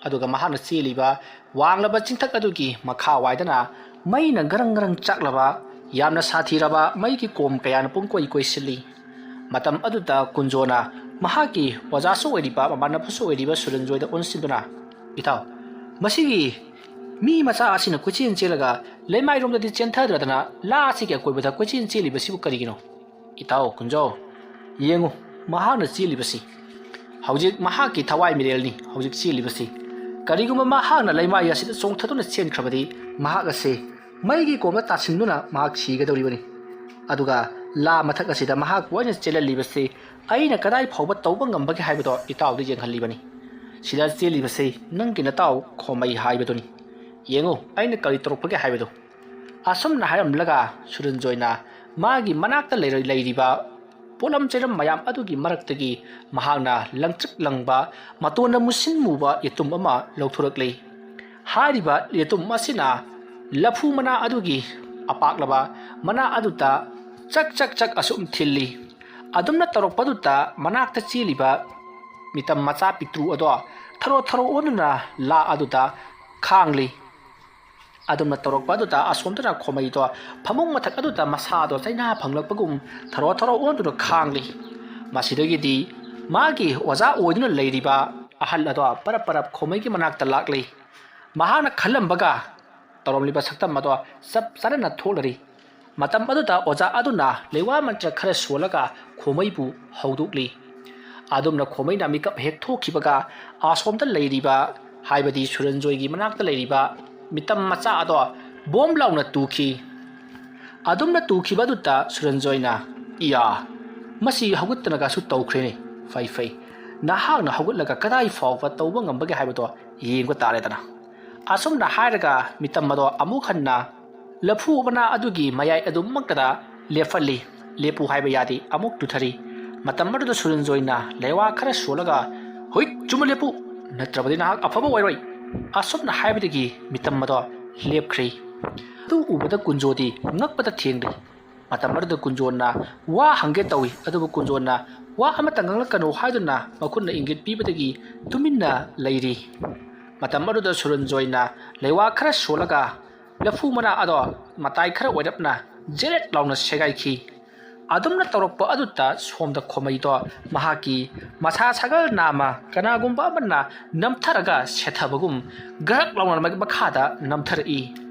ꯑꯗꯨꯒ ꯃꯍꯥꯛꯅ ꯆꯦꯜꯂꯤꯕ ꯋꯥꯡꯂꯕ ꯆꯤꯡꯊꯛ ꯑꯗꯨꯒꯤ ꯃꯈꯥ ꯋꯥꯏꯗꯅ ꯃꯩꯅ ꯒꯔꯪ ꯒꯔꯪ ꯆꯥꯛꯂꯕ, ꯌꯥꯝꯅ ꯁꯥꯊꯤꯔꯕ ꯃꯩꯒꯤ ꯀꯣꯝ ꯀꯌꯥꯅ ꯄꯨꯡꯀꯣꯏ ꯀꯣꯏꯁꯤꯜꯂꯤ꯫ ꯃꯇꯝ ꯑꯗꯨꯗ ꯀꯨꯟꯖꯣꯅ ꯃꯍꯥꯛꯀꯤ ꯑꯣꯖꯥꯁꯨ ꯑꯣꯏꯔꯤꯕ, ꯃꯃꯥꯟꯅꯕꯁꯨ ꯑꯣꯏꯔꯤꯕ ꯁꯨꯔꯟꯖꯣꯏꯗ ꯑꯣꯟꯁꯤꯟꯗꯨꯅ, "ꯏꯇꯥꯎ, ꯃꯁꯤꯒꯤ ꯃꯤ ꯃꯆꯥ ꯑꯁꯤꯅ ꯀꯣꯏꯆꯦꯟ ꯆꯦꯜꯂꯒ ꯂꯩꯃꯥꯏꯔꯣꯝꯗꯗꯤ ꯆꯦꯟꯊꯗ꯭ꯔꯗꯅ ꯂꯥ ꯑꯁꯤꯒꯤ ꯑꯀꯣꯏꯕꯗ ꯀꯣꯏꯆꯦꯟ ꯆꯦꯜꯂꯤꯕꯁꯤꯕꯨ ꯀꯔꯤꯒꯤꯅꯣ? ꯏꯇꯥꯎ ꯀꯨꯟꯖꯣ, ꯌꯦꯡꯉꯨ, ꯃꯍꯥꯛꯅ ꯆꯦꯜꯂꯤꯕꯁꯤ꯫ ꯍꯧꯖꯤꯛ ꯃꯍꯥꯛꯀꯤ ꯊꯋꯥꯏ ꯃꯤꯔꯦꯜꯅꯤ ꯍꯧꯖꯤꯛ ꯆꯦꯜꯂꯤꯕꯁꯤ꯫ ꯀꯔꯤꯒꯨꯝꯕ ꯃꯍꯥꯛꯅ ꯂꯩꯃꯥꯏ ꯑꯁꯤꯗ ꯆꯣꯡꯊꯗꯨꯅ ꯆꯦꯟꯈ꯭ꯔꯕꯗꯤ ꯃꯍꯥꯛ ꯑꯁꯦ ꯃꯩꯒꯤ ꯀꯣꯝꯗ ꯇꯥꯁꯤꯟꯗꯨꯅ ꯃꯍꯥꯛ ꯁꯤꯒꯗꯧꯔꯤꯕꯅꯤ꯫ ꯑꯗꯨꯒ ꯂꯥ ꯃꯊꯛ ꯑꯁꯤꯗ ꯃꯍꯥꯛꯄꯨ ꯑꯩꯅ ꯆꯦꯜꯍꯜꯂꯤꯕꯁꯤ ꯑꯩꯅ ꯀꯗꯥꯏ ꯐꯥꯎꯕ ꯇꯧꯕ ꯉꯝꯕꯒꯦ ꯍꯥꯏꯕꯗꯣ ꯏꯇꯥꯎꯗ ꯌꯦꯡꯍꯜꯂꯤꯕꯅꯤ꯫ ꯁꯤꯗ ꯆꯦꯜꯂꯤꯕꯁꯤ ꯅꯪꯒꯤ ꯅꯇꯥꯎ ꯈꯣꯃꯩ ꯍꯥꯏꯕꯗꯨꯅꯤ꯫ ꯌꯦꯡꯉꯨ, ꯑꯩꯅ ꯀꯔꯤ ꯇꯧꯔꯛꯄꯒꯦ ꯍꯥꯏꯕꯗꯨ꯫" ꯑꯁꯨꯝꯅ ꯍꯥꯏꯔꯝꯂꯒ ꯁꯨꯔꯟꯖꯣꯏꯅ ꯃꯥꯒꯤ ꯃꯅꯥꯛꯇ ꯂꯩꯔ-, ꯂꯩꯔꯤꯕ ꯄꯣꯠꯂꯝ ꯆꯩꯔꯝ ꯃꯌꯥꯝ ꯑꯗꯨꯒꯤ ꯃꯔꯛꯇꯒꯤ ꯃꯍꯥꯛꯅ ꯂꯪꯇ꯭ꯔꯤꯛ ꯂꯪꯕ, ꯃꯇꯣꯟꯗ ꯃꯨꯁꯤꯟ ꯃꯨꯕ ꯌꯦꯇꯨꯝ ꯑꯃ ꯂꯧꯊꯣꯔꯛꯂꯤ꯫ ꯍꯥꯏꯔꯤꯕ ꯌꯦꯇꯨꯝ ꯑꯁꯤꯅ ꯂꯐꯨ ꯃꯅꯥ ꯑꯗꯨꯒꯤ ꯑꯄꯥꯛꯂꯕ ꯃꯅꯥ ꯑꯗꯨꯗ ꯆꯛ ꯆꯛ ꯆꯛ ꯑꯁꯨꯝ ꯊꯤꯜꯂꯤ꯫ ꯑꯗꯨꯝꯅ ꯇꯧꯔꯛꯄꯗꯨꯗ ꯃꯅꯥꯛꯇ ꯆꯦꯜꯂꯤꯕ ꯃꯤꯇꯝ ꯃꯆꯥ ꯄꯤꯛꯇ꯭ꯔꯨ ꯑꯗꯣ ꯊꯔꯣ ꯊꯔꯣ ꯑꯣꯟꯗꯨꯅ ꯂꯥ ꯑꯗꯨꯗ ꯈꯥꯡꯂꯤ꯫ ꯑꯗꯨꯝꯅ ꯇꯧꯔꯛꯄ ꯑꯗꯨꯗ ꯑꯁꯣꯝꯗꯅ ꯈꯣꯃꯩꯗꯣ ꯐꯃꯨꯡ ꯃꯊꯛ ꯑꯗꯨꯗ ꯃꯁꯥꯗꯣ ꯆꯩꯅꯥ ꯐꯪꯂꯛꯄꯒꯨꯝ ꯊꯔꯣ ꯊꯔꯣ ꯑꯣꯟꯗꯨꯅ ꯈꯥꯡꯂꯤ꯫ ꯃꯁꯤꯗꯒꯤꯗꯤ ꯃꯥꯒꯤ ꯑꯣꯖꯥ ꯑꯣꯏꯗꯨꯅ ꯂꯩꯔꯤꯕ ꯑꯍꯜ ꯑꯗꯣ ꯄꯔꯞ ꯄꯔꯞ ꯈꯣꯃꯩꯒꯤ ꯃꯅꯥꯛꯇ ꯂꯥꯛꯂꯤ꯫ ꯃꯍꯥꯛꯅ ꯈꯜꯂꯝꯕꯒ ꯇꯧꯔꯝꯂꯤꯕ ꯁꯛꯇꯝ ꯑꯗꯣ ꯆꯞ ꯆꯥꯅꯅ ꯊꯣꯛꯂꯔꯤ꯫ ꯃꯇꯝ ꯑꯗꯨꯗ ꯑꯣꯖꯥ ꯑꯗꯨꯅ ꯂꯩꯋꯥ ꯃꯟꯇ꯭ꯔ ꯈꯔ ꯁꯣꯜꯂꯒ ꯈꯣꯃꯩꯕꯨ ꯍꯧꯗꯣꯛꯂꯤ꯫ ꯑꯗꯨꯝꯅ ꯈꯣꯃꯩꯅ ꯃꯤꯀꯞ ꯍꯦꯛ ꯊꯣꯛꯈꯤꯕꯒ ꯑꯁꯣꯝꯗ ꯂꯩꯔꯤꯕ, ꯍꯥꯏꯕꯗꯤ ꯁꯨꯔꯟꯖꯣꯏꯒꯤ ꯃꯅꯥꯛꯇ ꯂꯩꯔꯤꯕ ꯃꯤꯇꯝ ꯃꯆꯥ ꯑꯗꯣ ꯕꯣꯝ ꯂꯥꯎꯅ ꯇꯨꯈꯤ꯫ ꯑꯗꯨꯝꯅ ꯇꯨꯈꯤꯕ ꯑꯗꯨꯗ ꯁꯨꯔꯟꯖꯣꯏꯅ, "ꯏꯌꯥ, ꯃꯁꯤ ꯍꯧꯒꯠꯇꯅꯒꯁꯨ ꯇꯧꯈ꯭ꯔꯦꯅꯦ꯫ ꯐꯩ, ꯐꯩ꯫ ꯅꯍꯥꯛꯅ ꯍꯧꯒꯠꯂꯒ ꯀꯗꯥꯏ ꯐꯥꯎꯕ ꯇꯧꯕ ꯉꯝꯕꯒꯦ ꯍꯥꯏꯕꯗꯣ ꯌꯦꯡꯕ ꯇꯥꯔꯦꯗꯅ"꯫ ꯑꯁꯨꯝꯅ ꯍꯥꯏꯔꯒ ꯃꯤꯇꯝ ꯑꯗꯣ ꯑꯃꯨꯛ ꯍꯟꯅ ꯂꯐꯨ ꯃꯅꯥ ꯑꯗꯨꯒꯤ ꯃꯌꯥꯏ ꯑꯗꯨꯃꯛꯇꯗ ꯂꯦꯞꯍꯜꯂꯤ꯫ ꯂꯦꯞꯄꯨ ꯍꯥꯏꯕ ꯌꯥꯗꯦ, ꯑꯃꯨꯛ ꯇꯨꯊꯔꯤ꯫ ꯃꯇꯝ ꯑꯗꯨꯗ ꯁꯨꯔꯟꯖꯣꯏꯅ ꯂꯩꯋꯥ ꯈꯔ ꯁꯣꯜꯂꯒ, "ꯍꯨꯏꯠ, ꯆꯨꯝꯅ ꯂꯦꯞꯄꯨ, ꯅꯠꯇ꯭ꯔꯕꯗꯤ ꯅꯍꯥꯛ ꯑꯐꯕ ꯑꯣꯏꯔꯣꯏ"꯫ ꯑꯁꯨꯝꯅ ꯍꯥꯏꯕꯗꯒꯤ ꯃꯤꯇꯝ ꯑꯗꯣ ꯂꯦꯞꯈ꯭ꯔꯤ꯫ ꯑꯗꯨ ꯎꯕꯗ ꯀꯨꯟꯖꯣꯗꯤ ꯉꯛꯄꯗ ꯊꯦꯡꯂꯤ꯫ ꯃꯇꯝ ꯑꯗꯨꯗ ꯀꯨꯟꯖꯣꯟꯅ ꯋꯥ ꯍꯪꯒꯦ ꯇꯧꯏ, ꯑꯗꯨꯕꯨ ꯀꯨꯟꯖꯣꯟꯅ ꯋꯥ ꯑꯃꯠꯇ ꯉꯥꯡꯂꯛꯀꯅꯨ ꯍꯥꯏꯗꯨꯅ ꯃꯈꯨꯠꯅ ꯏꯪꯒꯤꯠ ꯄꯤꯕꯗꯒꯤ ꯇꯨꯃꯤꯟꯅ ꯂꯩꯔꯤ꯫ ꯃꯇꯝ ꯑꯗꯨꯗ ꯁꯨꯔꯟꯖꯣꯏꯅ ꯂꯩꯋꯥ ꯈꯔ ꯁꯣꯜꯂꯒ ꯂꯐꯨ ꯃꯅꯥ ꯑꯗꯣ ꯃꯇꯥꯏ ꯈꯔ ꯑꯣꯏꯔꯞꯅ ꯖꯦꯔꯦꯠ ꯂꯥꯎꯅ ꯁꯦꯒꯥꯏꯈꯤ꯫ ꯑꯗꯨꯝꯅ ꯇꯧꯔꯛꯄ ꯑꯗꯨꯗ ꯁꯣꯝꯗ ꯈꯣꯃꯩꯗꯣ ꯃꯍꯥꯛꯀꯤ ꯃꯁꯥ ꯁꯥꯒꯜ ꯅꯥꯝꯃ ꯀꯅꯥꯒꯨꯝꯕ ꯑꯃꯅ ꯅꯝꯊꯔꯒ ꯁꯦꯠꯊꯕꯒꯨꯝ ꯒꯔꯛ ꯂꯥꯎꯅ ꯃ-, ꯃꯈꯥꯗ ꯅꯝꯊꯔꯛꯏ꯫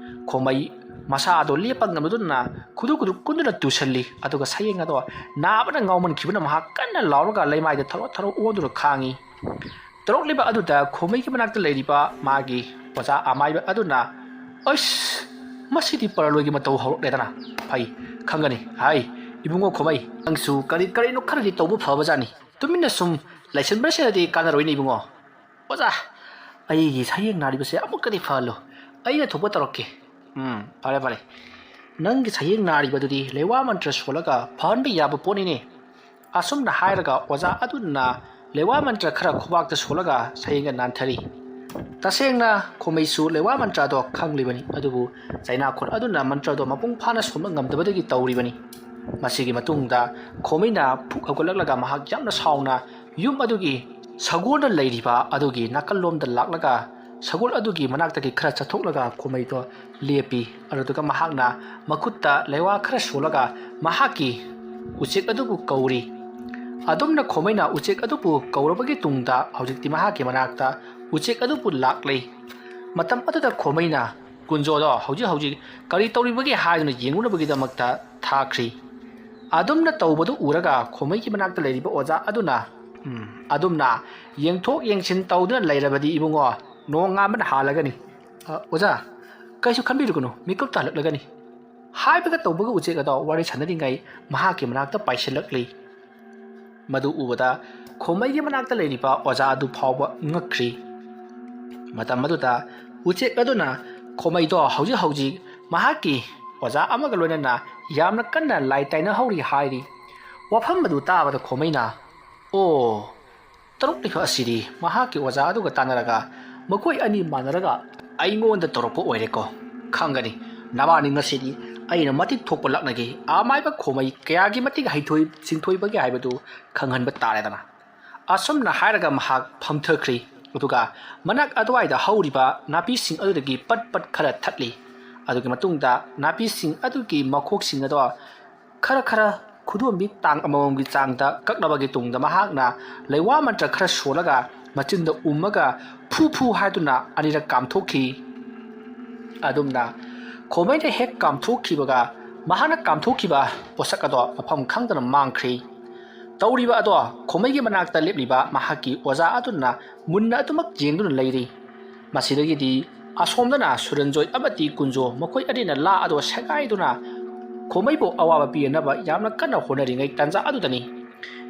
ꯈꯣꯃꯩ ꯃꯁꯥ ꯑꯗꯣ ꯂꯦꯞꯄ ꯉꯝꯂꯗꯨꯅ ꯈꯨꯗꯨ ꯈꯨꯗꯨ ꯀꯨꯟꯗꯨꯅ ꯇꯨꯁꯜꯂꯤ, ꯑꯗꯨꯒ ꯁꯌꯦꯡ ꯑꯗꯣ ꯅꯥꯕꯅ ꯉꯥꯎꯃꯟꯈꯤꯕꯅ ꯃꯍꯥꯛ ꯀꯟꯅ ꯂꯥꯎꯔꯒ ꯂꯩꯃꯥꯏꯗ ꯊꯔꯣ ꯊꯔꯣ ꯑꯣꯟꯗꯨꯅ ꯈꯥꯡꯉꯤ꯫ ꯇꯧꯔꯛꯂꯤꯕ ꯑꯗꯨꯗ ꯈꯣꯃꯩꯒꯤ ꯃꯅꯥꯛꯇ ꯂꯩꯔꯤꯕ ꯃꯥꯒꯤ ꯑꯣꯖꯥ ꯑꯃꯥꯏꯕ ꯑꯗꯨꯅ, "ꯑꯩꯁ, ꯃꯁꯤꯗꯤ ꯄꯔꯂꯣꯏꯒꯤ ꯃꯇꯧ ꯍꯧꯔꯛꯂꯦꯗꯅ꯫ ꯐꯩ, ꯈꯪꯒꯅꯤ꯫ ꯍꯥꯏ, ꯏꯕꯨꯡꯉꯣ ꯈꯣꯃꯩ, ꯅꯪꯁꯨ ꯀꯔꯤ ꯀꯔꯤꯅꯣ ꯈꯔꯗꯤ ꯇꯧꯕ ꯐꯕꯖꯥꯠꯅꯤ꯫ ꯇꯨꯃꯤꯟꯅ ꯁꯨꯝ ꯂꯩꯁꯤꯟꯕꯁꯤꯅꯗꯤ ꯀꯥꯟꯅꯔꯣꯏꯅꯦ ꯏꯕꯨꯡꯉꯣ꯫ ꯑꯣꯖꯥ, ꯑꯩꯒꯤ ꯁꯌꯦꯡ ꯅꯥꯔꯤꯕꯁꯦ ꯑꯃꯨꯛꯀꯗꯤ ꯐꯍꯜꯂꯨ꯫ ꯑꯩꯅ ꯊꯣꯛꯄ ꯇꯧꯔꯛꯀꯦ"꯫ "ꯎꯝ, ꯐꯔꯦ, ꯐꯔꯦ꯫ ꯅꯪꯒꯤ ꯁꯌꯦꯡ ꯅꯥꯔꯤꯕꯗꯨꯗꯤ ꯂꯩꯋꯥ ꯃꯟꯇ꯭ꯔ ꯁꯣꯜꯂꯒ ꯐꯍꯟꯕ ꯌꯥꯕ ꯄꯣꯠꯅꯤꯅꯦ"꯫ ꯑꯁꯨꯝꯅ ꯍꯥꯏꯔꯒ ꯑꯣꯖꯥ ꯑꯗꯨꯅ ꯂꯩꯋꯥ ꯃꯟꯇ꯭ꯔ ꯈꯔ ꯈꯨꯕꯥꯛꯇ ꯁꯣꯜꯂꯒ ꯁꯌꯦꯡꯒ ꯅꯥꯟꯊꯔꯤ꯫ ꯇꯁꯦꯡꯅ ꯈꯣꯃꯩꯁꯨ ꯂꯩꯋꯥ ꯃꯟꯇ꯭ꯔꯗꯣ ꯈꯪꯂꯤꯕꯅꯤ, ꯑꯗꯨꯕꯨ ꯆꯩꯅꯥꯈꯣꯠ ꯑꯗꯨꯅ ꯃꯟꯇ꯭ꯔꯗꯣ ꯃꯄꯨꯡ ꯐꯥꯅ ꯁꯣꯟꯕ ꯉꯝꯗꯕꯗꯒꯤ ꯇꯧꯔꯤꯕꯅꯤ꯫ ꯃꯁꯤꯒꯤ ꯃꯇꯨꯡꯗ ꯈꯣꯃꯩꯅ ꯐꯨꯛ ꯍꯧꯒꯠꯂꯛꯂꯒ ꯃꯍꯥꯛ ꯌꯥꯝꯅ ꯁꯥꯎꯅ ꯌꯨꯝ ꯑꯗꯨꯒꯤ ꯁꯒꯣꯜꯅ ꯂꯩꯔꯤꯕ ꯑꯗꯨꯒꯤ ꯅꯥꯀꯜꯂꯣꯝꯗ ꯂꯥꯛꯂꯒ ꯁꯒꯣꯜ ꯑꯗꯨꯒꯤ ꯃꯅꯥꯛꯇꯒꯤ ꯈꯔ ꯆꯠꯊꯣꯛꯂꯒ ꯈꯣꯃꯩꯗꯣ ꯂꯦꯞꯄꯤ꯫ ꯑꯗꯨꯗꯨꯒ ꯃꯍꯥꯛꯅ ꯃꯈꯨꯠꯇ ꯂꯩꯋꯥ ꯈꯔ ꯁꯣꯜꯂꯒ ꯃꯍꯥꯛꯀꯤ ꯎꯆꯦꯛ ꯑꯗꯨꯕꯨ ꯀꯧꯔꯤ꯫ ꯑꯗꯨꯝꯅ ꯈꯣꯃꯩꯅ ꯎꯆꯦꯛ ꯑꯗꯨꯕꯨ ꯀꯧꯔꯕꯒꯤ ꯇꯨꯡꯗ ꯍꯧꯖꯤꯛꯇꯤ ꯃꯍꯥꯛꯀꯤ ꯃꯅꯥꯛꯇ ꯎꯆꯦꯛ ꯑꯗꯨꯕꯨ ꯂꯥꯛꯂꯤ꯫ ꯃꯇꯝ ꯑꯗꯨꯗ ꯈꯣꯃꯩꯅ ꯀꯨꯟꯖꯣꯗꯣ ꯍꯧꯖꯤꯛ ꯍꯧꯖꯤꯛ ꯀꯔꯤ ꯇꯧꯔꯤꯕꯒꯦ ꯍꯥꯏꯗꯨꯅ ꯌꯦꯡꯂꯨꯅꯕꯒꯤꯗꯃꯛꯇ ꯊꯥꯈ꯭ꯔꯤ꯫ ꯑꯗꯨꯝꯅ ꯇꯧꯕꯗꯨ ꯎꯔꯒ ꯈꯣꯃꯩꯒꯤ ꯃꯅꯥꯛꯇ ꯂꯩꯔꯤꯕ ꯑꯣꯖꯥ ꯑꯗꯨꯅ, "ꯎꯝ, ꯑꯗꯨꯝꯅ ꯌꯦꯡꯊꯣꯛ ꯌꯦꯡꯁꯤꯟ ꯇꯧꯗꯨꯅ ꯂꯩꯔꯕꯗꯤ ꯏꯕꯨꯡꯉꯣ, ꯅꯣꯡꯉꯥꯟꯕꯅ ꯍꯥꯜꯂꯒꯅꯤ꯫ ꯑ, ꯑꯣꯖꯥ, ꯀꯩꯁꯨ ꯈꯟꯕꯤꯔꯨꯒꯅꯨ, ꯃꯤꯀꯨꯞꯇ ꯍꯜꯂꯛꯂꯒꯅꯤ" ꯍꯥꯏꯕꯒ ꯇꯧꯕꯒ ꯎꯆꯦꯛ ꯑꯗꯣ ꯋꯥꯔꯤ ꯁꯥꯟꯅꯔꯤꯉꯩ ꯃꯍꯥꯛꯀꯤ ꯃꯅꯥꯛꯇ ꯄꯥꯏꯁꯤꯜꯂꯛꯂꯤ꯫ ꯃꯗꯨ ꯎꯕꯗ ꯈꯣꯃꯩꯒꯤ ꯃꯅꯥꯛꯇ ꯂꯩꯔꯤꯕ ꯑꯣꯖꯥ ꯑꯗꯨ ꯐꯥꯎꯕ ꯉꯛꯈ꯭ꯔꯤ꯫ ꯃꯇꯝ ꯑꯗꯨꯗ ꯎꯆꯦꯛ ꯑꯗꯨꯅ ꯈꯣꯃꯩꯗꯣ ꯍꯧꯖꯤꯛ ꯍꯧꯖꯤꯛ ꯃꯍꯥꯛꯀꯤ ꯑꯣꯖꯥ ꯑꯃꯒ ꯂꯣꯏꯅꯅ ꯌꯥꯝꯅ ꯀꯟꯅ ꯂꯥꯏ ꯇꯥꯏꯅꯍꯧꯔꯤ ꯍꯥꯏꯔꯤ꯫ ꯋꯥꯐꯝ ꯑꯗꯨ ꯇꯥꯕꯗ ꯈꯣꯃꯩꯅ, "ꯑꯣ, ꯇꯔꯨꯛ ꯂꯩꯕ ꯑꯁꯤꯗꯤ ꯃꯍꯥꯛꯀꯤ ꯑꯣꯖꯥ ꯑꯗꯨꯒ ꯇꯥꯟꯅꯔꯒ ꯃꯈꯣꯏ ꯑꯅꯤ ꯃꯥꯟꯅꯔꯒ ꯑꯩꯉꯣꯟꯗ ꯇꯧꯔꯛꯄ ꯑꯣꯏꯔꯦꯀꯣ꯫ ꯈꯪꯒꯅꯤ, ꯅꯕꯥꯅꯤ ꯉꯁꯤꯗꯤ ꯑꯩꯅ ꯃꯇꯤꯛ ꯊꯣꯛꯄ ꯂꯥꯛꯅꯒꯦ꯫ ꯑꯃꯥꯏꯕ ꯈꯣꯃꯩ ꯀꯌꯥꯒꯤ ꯃꯇꯤꯛ ꯍꯩꯊꯣꯏ ꯁꯤꯡꯊꯣꯏꯕꯒꯦ ꯍꯥꯏꯕꯗꯨ ꯈꯪꯍꯟꯕ ꯇꯥꯔꯦꯗꯅ"꯫ ꯑꯁꯨꯝꯅ ꯍꯥꯏꯔꯒ ꯃꯍꯥꯛ ꯐꯝꯊꯈ꯭ꯔꯤ꯫ ꯑꯗꯨꯒ ꯃꯅꯥꯛ ꯑꯗꯨꯋꯥꯏꯗ ꯍꯧꯔꯤꯕ ꯅꯥꯄꯤꯁꯤꯡ ꯑꯗꯨꯗꯒꯤ ꯄꯠ ꯄꯠ ꯈꯔ ꯊꯠꯂꯤ꯫ ꯑꯗꯨꯒꯤ ꯃꯇꯨꯡꯗ ꯅꯥꯄꯤꯁꯤꯡ ꯑꯗꯨꯒꯤ ꯃꯈꯣꯛꯁꯤꯡ ꯑꯗꯣ ꯈꯔ ꯈꯔ ꯈꯨꯗꯣꯝꯕꯤ ꯇꯥꯡ ꯑꯃꯃꯝꯒꯤ ꯆꯥꯡꯗ ꯀꯛꯂꯕꯒꯤ ꯇꯨꯡꯗ ꯃꯍꯥꯛꯅ ꯂꯩꯋꯥ ꯃꯟꯇ꯭ꯔ ꯈꯔ ꯁꯣꯜꯂꯒ ꯃꯆꯤꯟꯗ ꯎꯝꯃꯒ ꯐꯨ ꯐꯨ ꯍꯥꯏꯗꯨꯅ ꯑꯅꯤꯔꯛ ꯀꯥꯝꯊꯣꯛꯈꯤ꯫ ꯑꯗꯨꯝꯅ ꯈꯣꯃꯩꯅ ꯍꯦꯛ ꯀꯥꯝꯊꯣꯛꯈꯤꯕꯒ ꯃꯍꯥꯛꯅ ꯀꯥꯝꯊꯣꯛꯈꯤꯕ ꯄꯣꯠꯁꯛ ꯑꯗꯣ ꯃꯐꯝ ꯈꯪꯗꯅ ꯃꯥꯡꯈ꯭ꯔꯤ꯫ ꯇꯧꯔꯤꯕ ꯑꯗꯣ ꯈꯣꯃꯩꯒꯤ ꯃꯅꯥꯛꯇ ꯂꯦꯞꯂꯤꯕ ꯃꯍꯥꯛꯀꯤ ꯑꯣꯖꯥ ꯑꯗꯨꯅ ꯃꯨꯟꯅ ꯑꯗꯨꯃꯛ ꯌꯦꯡꯗꯨꯅ ꯂꯩꯔꯤ꯫ ꯃꯁꯤꯗꯒꯤꯗꯤ ꯑꯁꯣꯝꯗꯅ ꯁꯨꯔꯟꯖꯣꯏ ꯑꯃꯗꯤ ꯀꯨꯟꯖꯣ ꯃꯈꯣꯏ ꯑꯅꯤꯅ ꯂꯥ ꯑꯗꯣ ꯁꯦꯒꯥꯏꯗꯨꯅ ꯈꯣꯃꯩꯕꯨ ꯑꯋꯥꯕ ꯄꯤꯅꯕ ꯌꯥꯝꯅ ꯀꯟꯅ ꯍꯣꯠꯅꯔꯤꯉꯩ ꯇꯥꯟꯖꯥ ꯑꯗꯨꯗꯅꯤ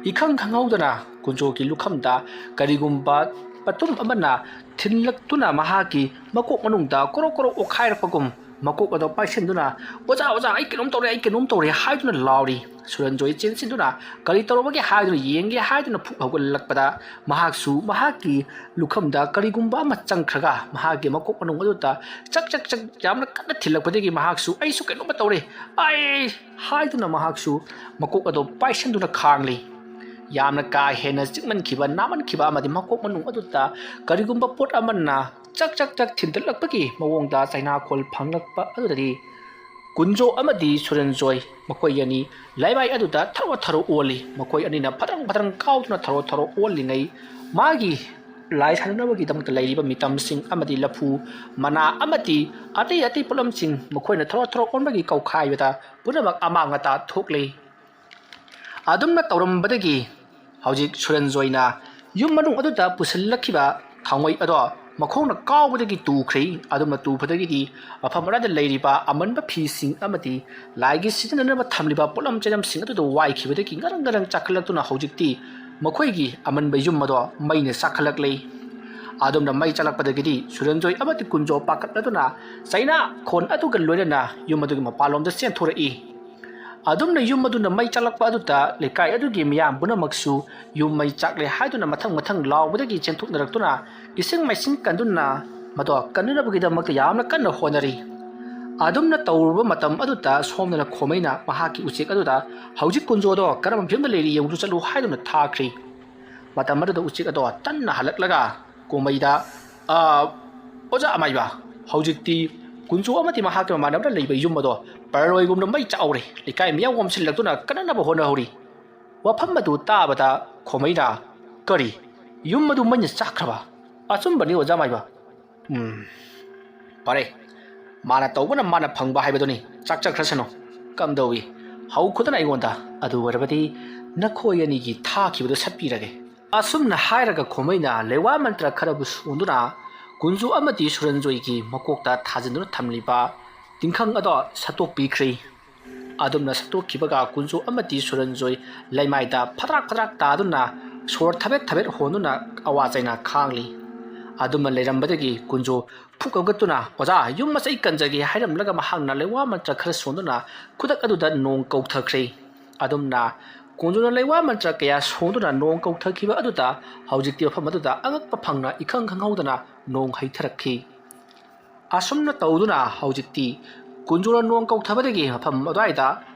ꯏꯈꯪ ꯈꯪꯍꯧꯗꯅ ꯀꯨꯟꯖꯣꯒꯤ ꯂꯨꯈꯝꯗ ꯀꯔꯤꯒꯨꯝꯕ ꯄꯣꯠꯇꯨꯝ ꯑꯃꯅ ꯊꯤꯜꯂꯛꯇꯨꯅ ꯃꯍꯥꯛꯀꯤ ꯃꯀꯣꯛ ꯃꯅꯨꯡꯗ ꯀꯣꯔꯣꯛ ꯀꯣꯔꯣꯛ ꯑꯣꯠꯈꯥꯏꯔꯛꯄꯒꯨꯝ ꯃꯀꯣꯛ ꯑꯗꯣ ꯄꯥꯏꯁꯤꯟꯗꯨꯅ, "ꯑꯣꯖꯥ, ꯑꯣꯖꯥ, ꯑꯩ ꯀꯩꯅꯣꯝ ꯇꯧꯔꯦ, ꯑꯩ ꯀꯩꯅꯣꯝ ꯇꯧꯔꯦ" ꯍꯥꯏꯗꯨꯅ ꯂꯥꯎꯔꯤ꯫ ꯁꯨꯔꯟꯖꯣꯏ ꯆꯦꯟꯁꯤꯟꯗꯨꯅ ꯀꯔꯤ ꯇꯧꯔꯕꯒꯦ ꯍꯥꯏꯗꯨꯅ ꯌꯦꯡꯒꯦ ꯍꯥꯏꯗꯨꯅ ꯐꯨꯛ ꯍꯧꯒꯠꯂꯛꯄꯗ ꯃꯍꯥꯛꯁꯨ ꯃꯍꯥꯛꯀꯤ ꯂꯨꯈꯝꯗ ꯀꯔꯤꯒꯨꯝꯕ ꯑꯃ ꯆꯪꯈ꯭ꯔꯒ ꯃꯍꯥꯛꯀꯤ ꯃꯀꯣꯛ ꯃꯅꯨꯡ ꯑꯗꯨꯗ ꯆꯛ ꯆꯛ ꯆꯛ ꯌꯥꯝꯅ ꯀꯟꯅ ꯊꯤꯜꯂꯛꯄꯗꯒꯤ ꯃꯍꯥꯛꯁꯨ "ꯑꯩꯁꯨ ꯀꯩꯅꯣꯝꯃ ꯇꯧꯔꯦ, ꯑꯩ" ꯍꯥꯏꯗꯨꯅ ꯃꯍꯥꯛꯁꯨ ꯃꯀꯣꯛ ꯑꯗꯣ ꯄꯥꯏꯁꯤꯟꯗꯨꯅ ꯈꯥꯡꯂꯤ꯫ ꯌꯥꯝꯅ ꯀꯥ ꯍꯦꯟꯅ ꯆꯤꯛꯃꯟꯈꯤꯕ, ꯅꯥꯃꯟꯈꯤꯕ ꯑꯃꯗꯤ ꯃꯀꯣꯛ ꯃꯅꯨꯡ ꯑꯗꯨꯗ ꯀꯔꯤꯒꯨꯝꯕ ꯄꯣꯠ ꯑꯃꯅ ꯆꯛ ꯆꯛ ꯆꯛ ꯊꯤꯟꯗꯠꯂꯛꯄꯒꯤ ꯃꯑꯣꯡꯗ ꯆꯩꯅꯥꯈꯣꯜ ꯐꯪꯂꯛꯄ ꯑꯗꯨꯗꯗꯤ ꯀꯨꯟꯖꯣ ꯑꯃꯗꯤ ꯁꯨꯔꯟꯖꯣꯏ ꯃꯈꯣꯏ ꯑꯅꯤ ꯂꯩꯃꯥꯏ ꯑꯗꯨꯗ ꯊꯔꯣ ꯊꯔꯣ ꯑꯣꯜꯂꯤ꯫ ꯃꯈꯣꯏ ꯑꯅꯤꯅ ꯐꯗ꯭ꯔꯪ ꯐꯗ꯭ꯔꯪ ꯀꯥꯎꯗꯨꯅ ꯊꯔꯣ ꯊꯔꯣ ꯑꯣꯜꯂꯤꯉꯩ ꯃꯥꯒꯤ ꯂꯥꯏ ꯁꯥꯟꯅꯅꯕꯒꯤꯗꯃꯛꯇ ꯂꯩꯔꯤꯕ ꯃꯤꯇꯝꯁꯤꯡ ꯑꯃꯗꯤ ꯂꯐꯨ ꯃꯅꯥ ꯑꯃꯗꯤ ꯑꯇꯩ ꯑꯇꯩ ꯄꯣꯠꯂꯝꯁꯤꯡ ꯃꯈꯣꯏꯅ ꯊꯔꯣ ꯊꯔꯣ ꯑꯣꯟꯕꯒꯤ ꯀꯧꯈꯥꯏꯕꯗ ꯄꯨꯝꯅꯃꯛ ꯑꯃꯥꯡ ꯑꯇꯥ ꯊꯣꯛꯂꯤ꯫ ꯑꯗꯨꯝꯅ ꯇꯧꯔꯝꯕꯗꯒꯤ ꯍꯧꯖꯤꯛ ꯁꯨꯔꯟꯖꯣꯏꯅ ꯌꯨꯝ ꯃꯅꯨꯡ ꯑꯗꯨꯗ ꯄꯨꯁꯤꯜꯂꯛꯈꯤꯕ ꯊꯥꯎꯃꯩ ꯑꯗꯣ ꯃꯈꯣꯡꯅ ꯀꯥꯎꯕꯗꯒꯤ ꯇꯨꯈ꯭ꯔꯦ꯫ ꯑꯗꯨꯝꯅ ꯇꯨꯕꯗꯒꯤꯗꯤ ꯃꯐꯝ ꯑꯗꯨꯗ ꯂꯩꯔꯤꯕ ꯑꯃꯟꯕ ꯐꯤꯁꯤꯡ ꯑꯃꯗꯤ ꯂꯥꯏꯒꯤ ꯁꯤꯖꯤꯟꯅꯅꯕ ꯊꯝꯂꯤꯕ ꯄꯣꯠꯂꯝ ꯆꯩꯂꯝꯁꯤꯡ ꯑꯗꯨꯗ ꯋꯥꯏꯈꯤꯕꯗꯒꯤ ꯉꯔꯪ ꯉꯔꯪ ꯆꯥꯛꯈꯠꯂꯛꯇꯨꯅ ꯍꯧꯖꯤꯛꯇꯤ ꯃꯈꯣꯏꯒꯤ ꯑꯃꯟꯕ ꯌꯨꯝ ꯑꯗꯣ ꯃꯩꯅ ꯆꯥꯛꯈꯠꯂꯛꯂꯦ꯫ ꯑꯗꯨꯝꯅ ꯃꯩ ꯆꯥꯛꯂꯛꯄꯗꯒꯤꯗꯤ ꯁꯨꯔꯟꯖꯣꯏ ꯑꯃꯗꯤ ꯀꯨꯟꯖꯣ ꯄꯥꯈꯠꯂꯗꯨꯅ ꯆꯩꯅꯥ ꯈꯣꯟ ꯑꯗꯨꯒ ꯂꯣꯏꯅꯅ ꯌꯨꯝ ꯑꯗꯨꯒꯤ ꯃꯄꯥꯟꯂꯣꯝꯗ ꯆꯦꯟꯊꯣꯔꯛꯏ꯫ ꯑꯗꯨꯝꯅ ꯌꯨꯝ ꯑꯗꯨꯅ ꯃꯩ ꯆꯥꯛꯂꯛꯄ ꯑꯗꯨꯗ ꯂꯩꯀꯥꯏ ꯑꯗꯨꯒꯤ ꯃꯤꯌꯥꯝ ꯄꯨꯝꯅꯃꯛꯁꯨ ꯌꯨꯝ ꯃꯩ ꯆꯥꯛꯂꯦ ꯍꯥꯏꯗꯨꯅ ꯃꯊꯪ ꯃꯊꯪ ꯂꯥꯎꯕꯗꯒꯤ ꯆꯦꯟꯊꯣꯛꯅꯔꯛꯇꯨꯅ ꯏꯁꯤꯡ ꯃꯥꯏꯁꯤꯡ ꯀꯟꯗꯨꯅ ꯃꯗꯣ ꯀꯟꯅꯅꯕꯒꯤꯗꯃꯛꯇ ꯌꯥꯝꯅ ꯀꯟꯅ ꯍꯣꯠꯅꯔꯤ꯫ ꯑꯗꯨꯝꯅ ꯇꯧꯔꯨꯕ ꯃꯇꯝ ꯑꯗꯨꯗ ꯁꯣꯝꯗꯅ ꯈꯣꯃꯩꯅ ꯃꯍꯥꯛꯀꯤ ꯎꯆꯦꯛ ꯑꯗꯨꯗ ꯍꯧꯖꯤꯛ ꯀꯨꯟꯖꯣꯗꯣ ꯀꯔꯝꯕ ꯐꯤꯕꯝꯗ ꯂꯩꯔꯤ ꯌꯦꯡꯉꯨ ꯆꯠꯂꯨ ꯍꯥꯏꯗꯨꯅ ꯊꯥꯈ꯭ꯔꯤ꯫ ꯃꯇꯝ ꯑꯗꯨꯗ ꯎꯆꯦꯛ ꯑꯗꯣ ꯇꯟꯅ ꯍꯜꯂꯛꯂꯒ ꯀꯣꯃꯩꯗ, "ꯑ, ꯑꯣꯖꯥ ꯑꯃꯥꯏꯕ, ꯍꯧꯖꯤꯛꯇꯤ ꯀꯨꯟꯖꯣ ꯑꯃꯗꯤ ꯃꯍꯥꯛꯀꯤ ꯃꯃꯥꯟꯅꯕꯅ ꯂꯩꯕ ꯌꯨꯝ ꯑꯗꯣ ꯄꯔꯂꯣꯏꯒꯨꯝꯅ ꯃꯩ ꯆꯥꯛꯍꯧꯔꯦ꯫ ꯂꯩꯀꯥꯏ ꯃꯤꯌꯥꯝ ꯑꯣꯝꯁꯤꯜꯂꯛꯇꯨꯅ ꯀꯟꯅꯅꯕ ꯍꯣꯠꯅꯍꯧꯔꯤ꯫" ꯋꯥꯐꯝ ꯑꯗꯨ ꯇꯥꯕꯗ ꯈꯣꯃꯩꯅ, "ꯀꯔꯤ? ꯌꯨꯝ ꯑꯗꯨ ꯃꯩꯅ ꯆꯥꯛꯈ꯭ꯔꯕ? ꯑꯆꯨꯝꯕꯅꯤ ꯑꯣꯖꯥ ꯑꯃꯥꯏꯕ꯫" "ꯎꯝ, ꯐꯔꯦ꯫ ꯃꯥꯅ ꯇꯧꯕꯅ ꯃꯥꯅ ꯐꯪꯕ ꯍꯥꯏꯕꯗꯨꯅꯤ꯫ ꯆꯥꯛꯆꯈ꯭ꯔꯁꯅꯨ꯫ ꯀꯝꯗꯧꯏ? ꯍꯧꯈꯣꯗꯅ ꯑꯩꯉꯣꯟꯗ꯫ ꯑꯗꯨ ꯑꯣꯏꯔꯕꯗꯤ ꯅꯈꯣꯏ ꯑꯅꯤꯒꯤ ꯊꯥꯈꯤꯕꯗꯨ ꯁꯠꯄꯤꯔꯒꯦ꯫" ꯑꯁꯨꯝꯅ ꯍꯥꯏꯔꯒ ꯈꯣꯃꯩꯅ ꯂꯩꯋꯥ ꯃꯟꯇ꯭ꯔ ꯈꯔꯕꯨ ꯁꯣꯟꯗꯨꯅ ꯀꯨꯟꯖꯣ ꯑꯃꯗꯤ ꯁꯨꯔꯟꯖꯣꯏꯒꯤ ꯃꯀꯣꯛꯇ ꯊꯥꯖꯤꯟꯗꯨꯅ ꯊꯝꯂꯤꯕ ꯇꯤꯡꯈꯪ ꯑꯗꯣ ꯁꯠꯇꯣꯛꯄꯤꯈ꯭ꯔꯦ꯫ ꯑꯗꯨꯝꯅ ꯁꯠꯇꯣꯛꯈꯤꯕꯒ ꯀꯨꯟꯖꯣ ꯑꯃꯗꯤ ꯁꯨꯔꯟꯖꯣꯏ ꯂꯩꯃꯥꯏꯗ ꯐꯗ꯭ꯔꯥꯛ ꯐꯗ꯭ꯔꯥꯛ ꯇꯥꯗꯨꯅ ꯁꯣꯔ ꯊꯕꯦꯠ ꯊꯕꯦꯠ ꯍꯣꯟꯗꯨꯅ ꯑꯋꯥ ꯆꯩꯅꯥ ꯈꯥꯡꯂꯤ꯫ ꯑꯗꯨꯝꯅ ꯂꯩꯔꯝꯕꯗꯒꯤ ꯀꯨꯟꯖꯣ ꯐꯨꯛ ꯀꯧꯒꯠꯇꯨꯅ, "ꯑꯣꯖꯥ, ꯌꯨꯝ ꯃꯆꯩ ꯀꯟꯖꯒꯦ," ꯍꯥꯏꯔꯝꯂꯒ ꯃꯍꯥꯛꯅ ꯂꯩꯋꯥ ꯃꯟꯇ꯭ꯔ ꯈꯔ ꯁꯣꯟꯗꯨꯅ ꯈꯨꯗꯛ ꯑꯗꯨꯗ ꯅꯣꯡ ꯀꯧꯊꯈ꯭ꯔꯦ꯫ ꯑꯗꯨꯝꯅ ꯀꯨꯟꯖꯣꯅ ꯂꯩꯋꯥ ꯃꯟꯇ꯭ꯔ ꯀꯌꯥ ꯁꯣꯟꯗꯨꯅ ꯅꯣꯡ ꯀꯧꯊꯈꯤꯕ ꯑꯗꯨꯗ ꯍꯧꯖꯤꯛꯇꯤ ꯃꯐꯝ ꯑꯗꯨꯗ ꯑꯉꯛꯄ ꯐꯪꯅ ꯏꯈꯪ ꯈꯪꯍꯧꯗꯅ ꯅꯣꯡ ꯍꯩꯊꯔꯛꯈꯤ꯫ ꯑꯁꯨꯝꯅ ꯇꯧꯗꯨꯅ ꯍꯧꯖꯤꯛꯇꯤ ꯀꯨꯟꯖꯣꯅ ꯅꯣꯡ ꯀꯧꯊꯕꯗꯒꯤ ꯃꯐꯝ ꯑꯗꯨꯋꯥꯏꯗ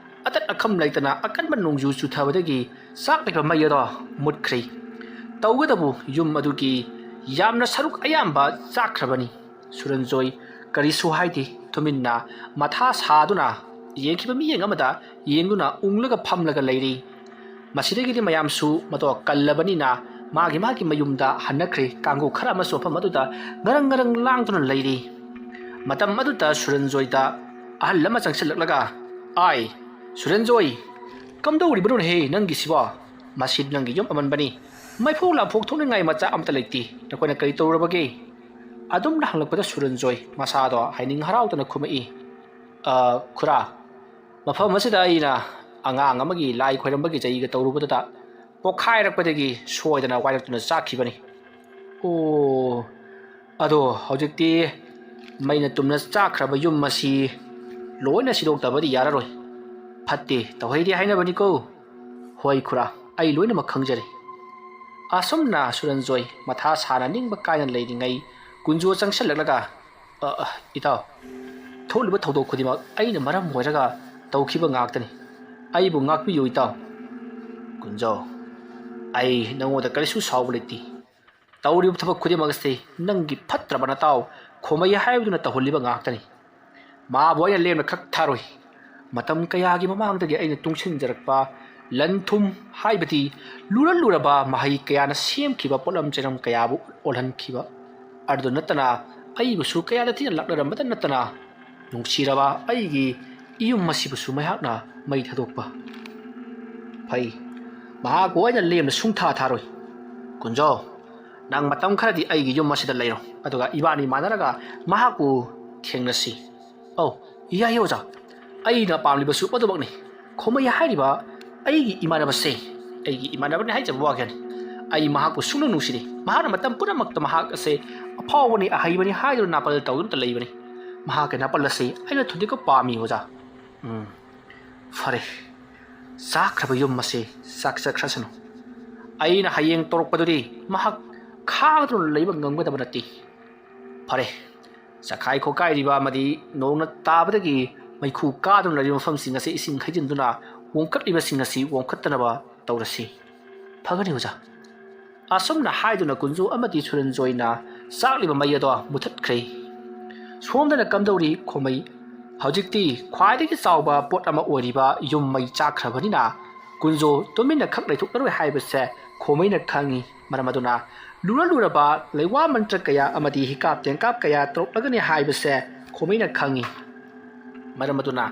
ꯑꯇꯠ ꯑꯈꯝ ꯂꯩꯇꯅ ꯑꯀꯟꯕ ꯅꯣꯡꯖꯨ ꯆꯨꯊꯕꯗꯒꯤ ꯆꯥꯛꯂꯤꯕ ꯃꯩ ꯑꯗꯣ ꯃꯨꯠꯈ꯭ꯔꯦ꯫ ꯇꯧꯒꯗꯕꯨ ꯌꯨꯝ ꯑꯗꯨꯒꯤ ꯌꯥꯝꯅ ꯁꯔꯨꯛ ꯑꯌꯥꯝꯕ ꯆꯥꯛꯈ꯭ꯔꯕꯅꯤ꯫ ꯁꯨꯔꯟꯖꯣꯏ ꯀꯔꯤꯁꯨ ꯍꯥꯏꯗꯦ꯫ ꯇꯨꯃꯤꯟꯅ ꯃꯊꯥ ꯁꯥꯗꯨꯅ ꯌꯦꯡꯈꯤꯕ ꯃꯤꯠꯌꯦꯡ ꯑꯃꯗ ꯌꯦꯡꯗꯨꯅ ꯎꯪꯂꯒ ꯐꯝꯂꯒ ꯂꯩꯔꯤ꯫ ꯃꯁꯤꯗꯒꯤꯗꯤ ꯃꯌꯥꯝꯁꯨ ꯃꯇꯧ ꯀꯜꯂꯕꯅꯤꯅ ꯃꯥꯒꯤ ꯃꯥꯒꯤ ꯃꯌꯨꯝꯗ ꯍꯟꯅꯈ꯭ꯔꯦ꯫ ꯀꯥꯡꯕꯨ ꯈꯔ ꯑꯃꯁꯨ ꯃꯐꯝ ꯑꯗꯨꯗ ꯉꯔꯪ ꯉꯔꯪ ꯂꯥꯡꯗꯨꯅ ꯂꯩꯔꯤ꯫ ꯃꯇꯝ ꯑꯗꯨꯗ ꯁꯨꯔꯟꯖꯣꯏꯗ ꯑꯍꯜ ꯑꯃ ꯆꯪꯁꯤꯜꯂꯛꯂꯒ, "ꯑꯥꯏ, ꯁꯨꯔꯟꯖꯣꯏ, ꯀꯝꯗꯧꯔꯤꯕꯅꯣꯅꯦꯍꯦ ꯅꯪꯒꯤꯁꯤꯕꯣ? ꯃꯁꯤ ꯅꯪꯒꯤ ꯌꯨꯝ ꯑꯃꯟꯕꯅꯤ꯫ ꯃꯩꯐꯨ ꯂꯥꯝꯐꯣꯛ ꯊꯣꯛꯅꯤꯡꯉꯥꯏ ꯃꯆꯥꯛ ꯑꯝꯇ ꯂꯩꯇꯦ꯫ ꯅꯈꯣꯏꯅ ꯀꯔꯤ ꯇꯧꯔꯨꯔꯕꯒꯦ?" ꯑꯗꯨꯝꯅ ꯍꯪꯂꯛꯄꯗ ꯁꯨꯔꯟꯖꯣꯏ ꯃꯁꯥꯗꯣ ꯍꯥꯏꯅꯤꯡ ꯍꯔꯥꯎꯗꯅ ꯈꯨꯝꯃꯛꯏ, "ꯑ, ꯈꯨꯔꯥ, ꯃꯐꯝ ꯑꯁꯤꯗ ꯑꯩꯅ ꯑꯉꯥꯡ ꯑꯃꯒꯤ ꯂꯥꯏ ꯈꯣꯏꯔꯝꯕꯒꯤ ꯆꯩꯒ ꯇꯧꯔꯨꯕꯗꯨꯗ ꯄꯣꯛꯈꯥꯏꯔꯛꯄꯗꯒꯤ ꯁꯣꯏꯗꯅ ꯋꯥꯏꯔꯛꯇꯨꯅ ꯆꯥꯛꯈꯤꯕꯅꯤ꯫" "ꯑꯣ, ꯑꯗꯣ ꯍꯧꯖꯤꯛꯇꯤ ꯃꯩꯅ ꯇꯨꯝꯅ ꯆꯥꯛꯈ꯭ꯔꯕ ꯌꯨꯝ ꯑꯁꯤ ꯂꯣꯏꯅ ꯁꯤꯗꯣꯛꯇꯕꯗꯤ ꯌꯥꯔꯔꯣꯏ꯫ ꯐꯠꯇꯦ ꯇꯧꯍꯩꯗꯦ ꯍꯥꯏꯅꯕꯅꯤꯀꯣ꯫" "ꯍꯣꯏ ꯈꯨꯔꯥ, ꯑꯩ ꯂꯣꯏꯅꯃꯛ ꯈꯪꯖꯔꯦ꯫" ꯑꯁꯨꯝꯅ ꯁꯨꯔꯟꯖꯣꯏ ꯃꯊꯥ ꯁꯥꯅ ꯅꯤꯡꯕ ꯀꯥꯏꯅ ꯂꯩꯔꯤꯉꯩ ꯀꯨꯟꯖꯣ ꯆꯪꯁꯤꯜꯂꯛꯂꯒ, "ꯑ, ꯑ, ꯏꯇꯥꯎ, ꯊꯣꯛꯂꯤꯕ ꯊꯧꯗꯣꯛ ꯈꯨꯗꯤꯡꯃꯛ ꯑꯩꯅ ꯃꯔꯝ ꯑꯣꯏꯔꯒ ꯇꯧꯈꯤꯕ ꯉꯥꯛꯇꯅꯤ꯫ ꯑꯩꯕꯨ ꯉꯥꯛꯄꯤꯌꯨ ꯏꯇꯥꯎ꯫" "ꯀꯨꯟꯖꯣ, ꯑꯩ ꯅꯉꯣꯟꯗ ꯀꯔꯤꯁꯨ ꯁꯥꯎꯕ ꯂꯩꯇꯦ꯫ ꯇꯧꯔꯤꯕ ꯊꯕꯛ ꯈꯨꯗꯤꯡꯃꯛ ꯑꯁꯤ ꯅꯪꯒꯤ ꯐꯠꯇ꯭ꯔꯕ ꯅꯇꯥꯎ ꯈꯣꯃꯩ ꯍꯥꯏꯕꯗꯨꯅ ꯇꯧꯍꯜꯂꯤꯕ ꯉꯥꯛꯇꯅꯤ꯫ ꯃꯥꯕꯨ ꯑꯩꯅ ꯂꯦꯝꯅ ꯈꯛ ꯊꯥꯔꯣꯏ꯫ ꯃꯇꯝ ꯀꯌꯥꯒꯤ ꯃꯃꯥꯡꯗꯒꯤ ꯑꯩꯅ ꯇꯨꯡꯁꯤꯟꯖꯔꯛꯄ ꯂꯟ ꯊꯨꯝ, ꯍꯥꯏꯕꯗꯤ ꯂꯨꯔ ꯂꯨꯔꯕ ꯃꯍꯩ ꯀꯌꯥꯅ ꯁꯦꯝꯈꯤꯕ ꯄꯣꯠꯂꯝ ꯆꯩꯔꯝ ꯀꯌꯥꯕꯨ ꯑꯣꯜꯍꯟꯈꯤꯕ꯫ ꯑꯗꯨ ꯅꯠꯇꯅ ꯑꯩꯕꯨꯁꯨ ꯀꯌꯥꯗ ꯊꯤꯅ ꯂꯥꯛꯅꯔꯝꯕꯇ ꯅꯠꯇꯅ ꯅꯨꯡꯁꯤꯔꯕ ꯑꯩꯒꯤ ꯏꯌꯨꯝ ꯑꯁꯤꯕꯨꯁꯨ ꯃꯍꯥꯛꯅ ꯃꯩ ꯊꯥꯗꯣꯛꯄ꯫ ꯐꯩ, ꯃꯍꯥꯛꯄꯨ ꯑꯩꯅ ꯂꯦꯝꯅ ꯁꯨꯡꯊꯥ ꯊꯥꯔꯣꯏ꯫ ꯀꯨꯟꯖꯣ, ꯅꯪ ꯃꯇꯝ ꯈꯔꯗꯤ ꯑꯩꯒꯤ ꯌꯨꯝ ꯑꯁꯤꯗ ꯂꯩꯔꯣ, ꯑꯗꯨꯒ ꯏꯕꯥꯅꯤ ꯃꯥꯟꯅꯔꯒ ꯃꯍꯥꯛꯄꯨ ꯊꯦꯡꯅꯁꯤ꯫" "ꯑꯧ, ꯌꯥꯏꯌꯦ ꯑꯣꯖꯥ꯫ ꯑꯩꯅ ꯄꯥꯝꯂꯤꯕꯁꯨ ꯑꯗꯨꯃꯛꯅꯤ꯫ ꯈꯣꯃꯩ ꯍꯥꯏꯔꯤꯕ ꯑꯩꯒꯤ ꯏꯃꯥꯟꯅꯕꯁꯦ, ꯑꯩꯒꯤ ꯏꯃꯥꯟꯅꯕꯅꯤ ꯍꯥꯏꯖꯕ ꯋꯥꯒꯅꯤ꯫ ꯑꯩ ꯃꯍꯥꯛꯄꯨ ꯁꯨꯡꯅꯨꯡ ꯅꯨꯡꯁꯤꯗꯦ꯫ ꯃꯍꯥꯛꯅ ꯃꯇꯝ ꯄꯨꯝꯅꯃꯛꯇ ꯃꯍꯥꯛ ꯑꯁꯦ ꯑꯐꯥꯎꯕꯅꯤ, ꯑꯍꯩꯕꯅꯤ ꯍꯥꯏꯗꯨꯅ ꯅꯥꯄꯜ ꯇꯧꯗꯨꯅꯇ ꯂꯩꯕꯅꯤ꯫ ꯃꯍꯥꯛꯀꯤ ꯅꯥꯄꯜ ꯑꯁꯦ ꯑꯩꯅ ꯊꯨꯗꯦꯛꯄ ꯄꯥꯝꯃꯤ ꯑꯣꯖꯥ꯫" "ꯎꯝ, ꯐꯔꯦ꯫ ꯆꯥꯛꯈ꯭ꯔꯕ ꯌꯨꯝ ꯑꯁꯦ ꯆꯥꯛꯆꯈ꯭ꯔꯁꯅꯨ꯫ ꯑꯩꯅ ꯍꯌꯦꯡ ꯇꯧꯔꯛꯄꯗꯨꯗꯤ ꯃꯍꯥꯛ ꯈꯥꯡꯗꯨꯅ ꯂꯩꯕ ꯉꯝꯒꯗꯕ ꯅꯠꯇꯦ꯫ ꯐꯔꯦ, ꯆꯈꯥꯏ ꯈꯣꯠꯀꯥꯏꯔꯤꯕ ꯑꯃꯗꯤ ꯅꯣꯡꯅ ꯇꯥꯕꯗꯒꯤ ꯃꯩꯈꯨ ꯀꯥꯗꯨꯅ ꯂꯩꯔꯤꯕ ꯃꯐꯝꯁꯤꯡ ꯑꯁꯤ ꯏꯁꯤꯡ ꯍꯩꯖꯤꯟꯗꯨꯅ ꯋꯣꯡꯈꯠꯂꯤꯕꯁꯤꯡ ꯑꯁꯤ ꯋꯣꯡꯈꯠꯇꯅꯕ ꯇꯧꯔꯁꯤ꯫ ꯐꯒꯅꯤ ꯑꯣꯖꯥ꯫ ꯑꯁꯨꯝꯅ ꯍꯥꯏꯗꯨꯅ ꯀꯨꯟꯖꯣ ꯑꯃꯗꯤ ꯁꯨꯔꯟꯖꯣꯏꯅ ꯆꯥꯛꯂꯤꯕ ꯃꯩ ꯑꯗꯣ ꯃꯨꯊꯠꯈ꯭ꯔꯦ꯫ ꯁꯣꯝꯗꯅ ꯀꯝꯗꯧꯔꯤ ꯈꯣꯃꯩ? ꯍꯧꯖꯤꯛꯇꯤ ꯈ꯭ꯋꯥꯏꯗꯒꯤ ꯆꯥꯎꯕ ꯄꯣꯠ ꯑꯃ ꯑꯣꯏꯔꯤꯕ ꯌꯨꯝ ꯃꯩ ꯆꯥꯛꯈ꯭ꯔꯕꯅꯤꯅ ꯀꯨꯟꯖꯣ ꯇꯨꯃꯤꯟꯅ ꯈꯛ ꯂꯩꯊꯣꯛꯂꯔꯣꯏ ꯍꯥꯏꯕꯁꯦ ꯈꯣꯃꯩꯅ ꯈꯪꯏ꯫ ꯃꯔꯝ ꯑꯗꯨꯅ ꯂꯨꯔ ꯂꯨꯔꯕ ꯂꯩꯋꯥ ꯃꯟꯇ꯭ꯔ ꯀꯌꯥ ꯑꯃꯗꯤ ꯍꯤꯀꯥꯞ ꯇꯦꯡꯀꯥꯞ ꯀꯌꯥ ꯇꯧꯔꯛꯂꯒꯅꯤ ꯍꯥꯏꯕꯁꯦ ꯈꯣꯃꯩꯅ ꯈꯪꯏ꯫ ꯃꯔꯝ ꯑꯗꯨꯅ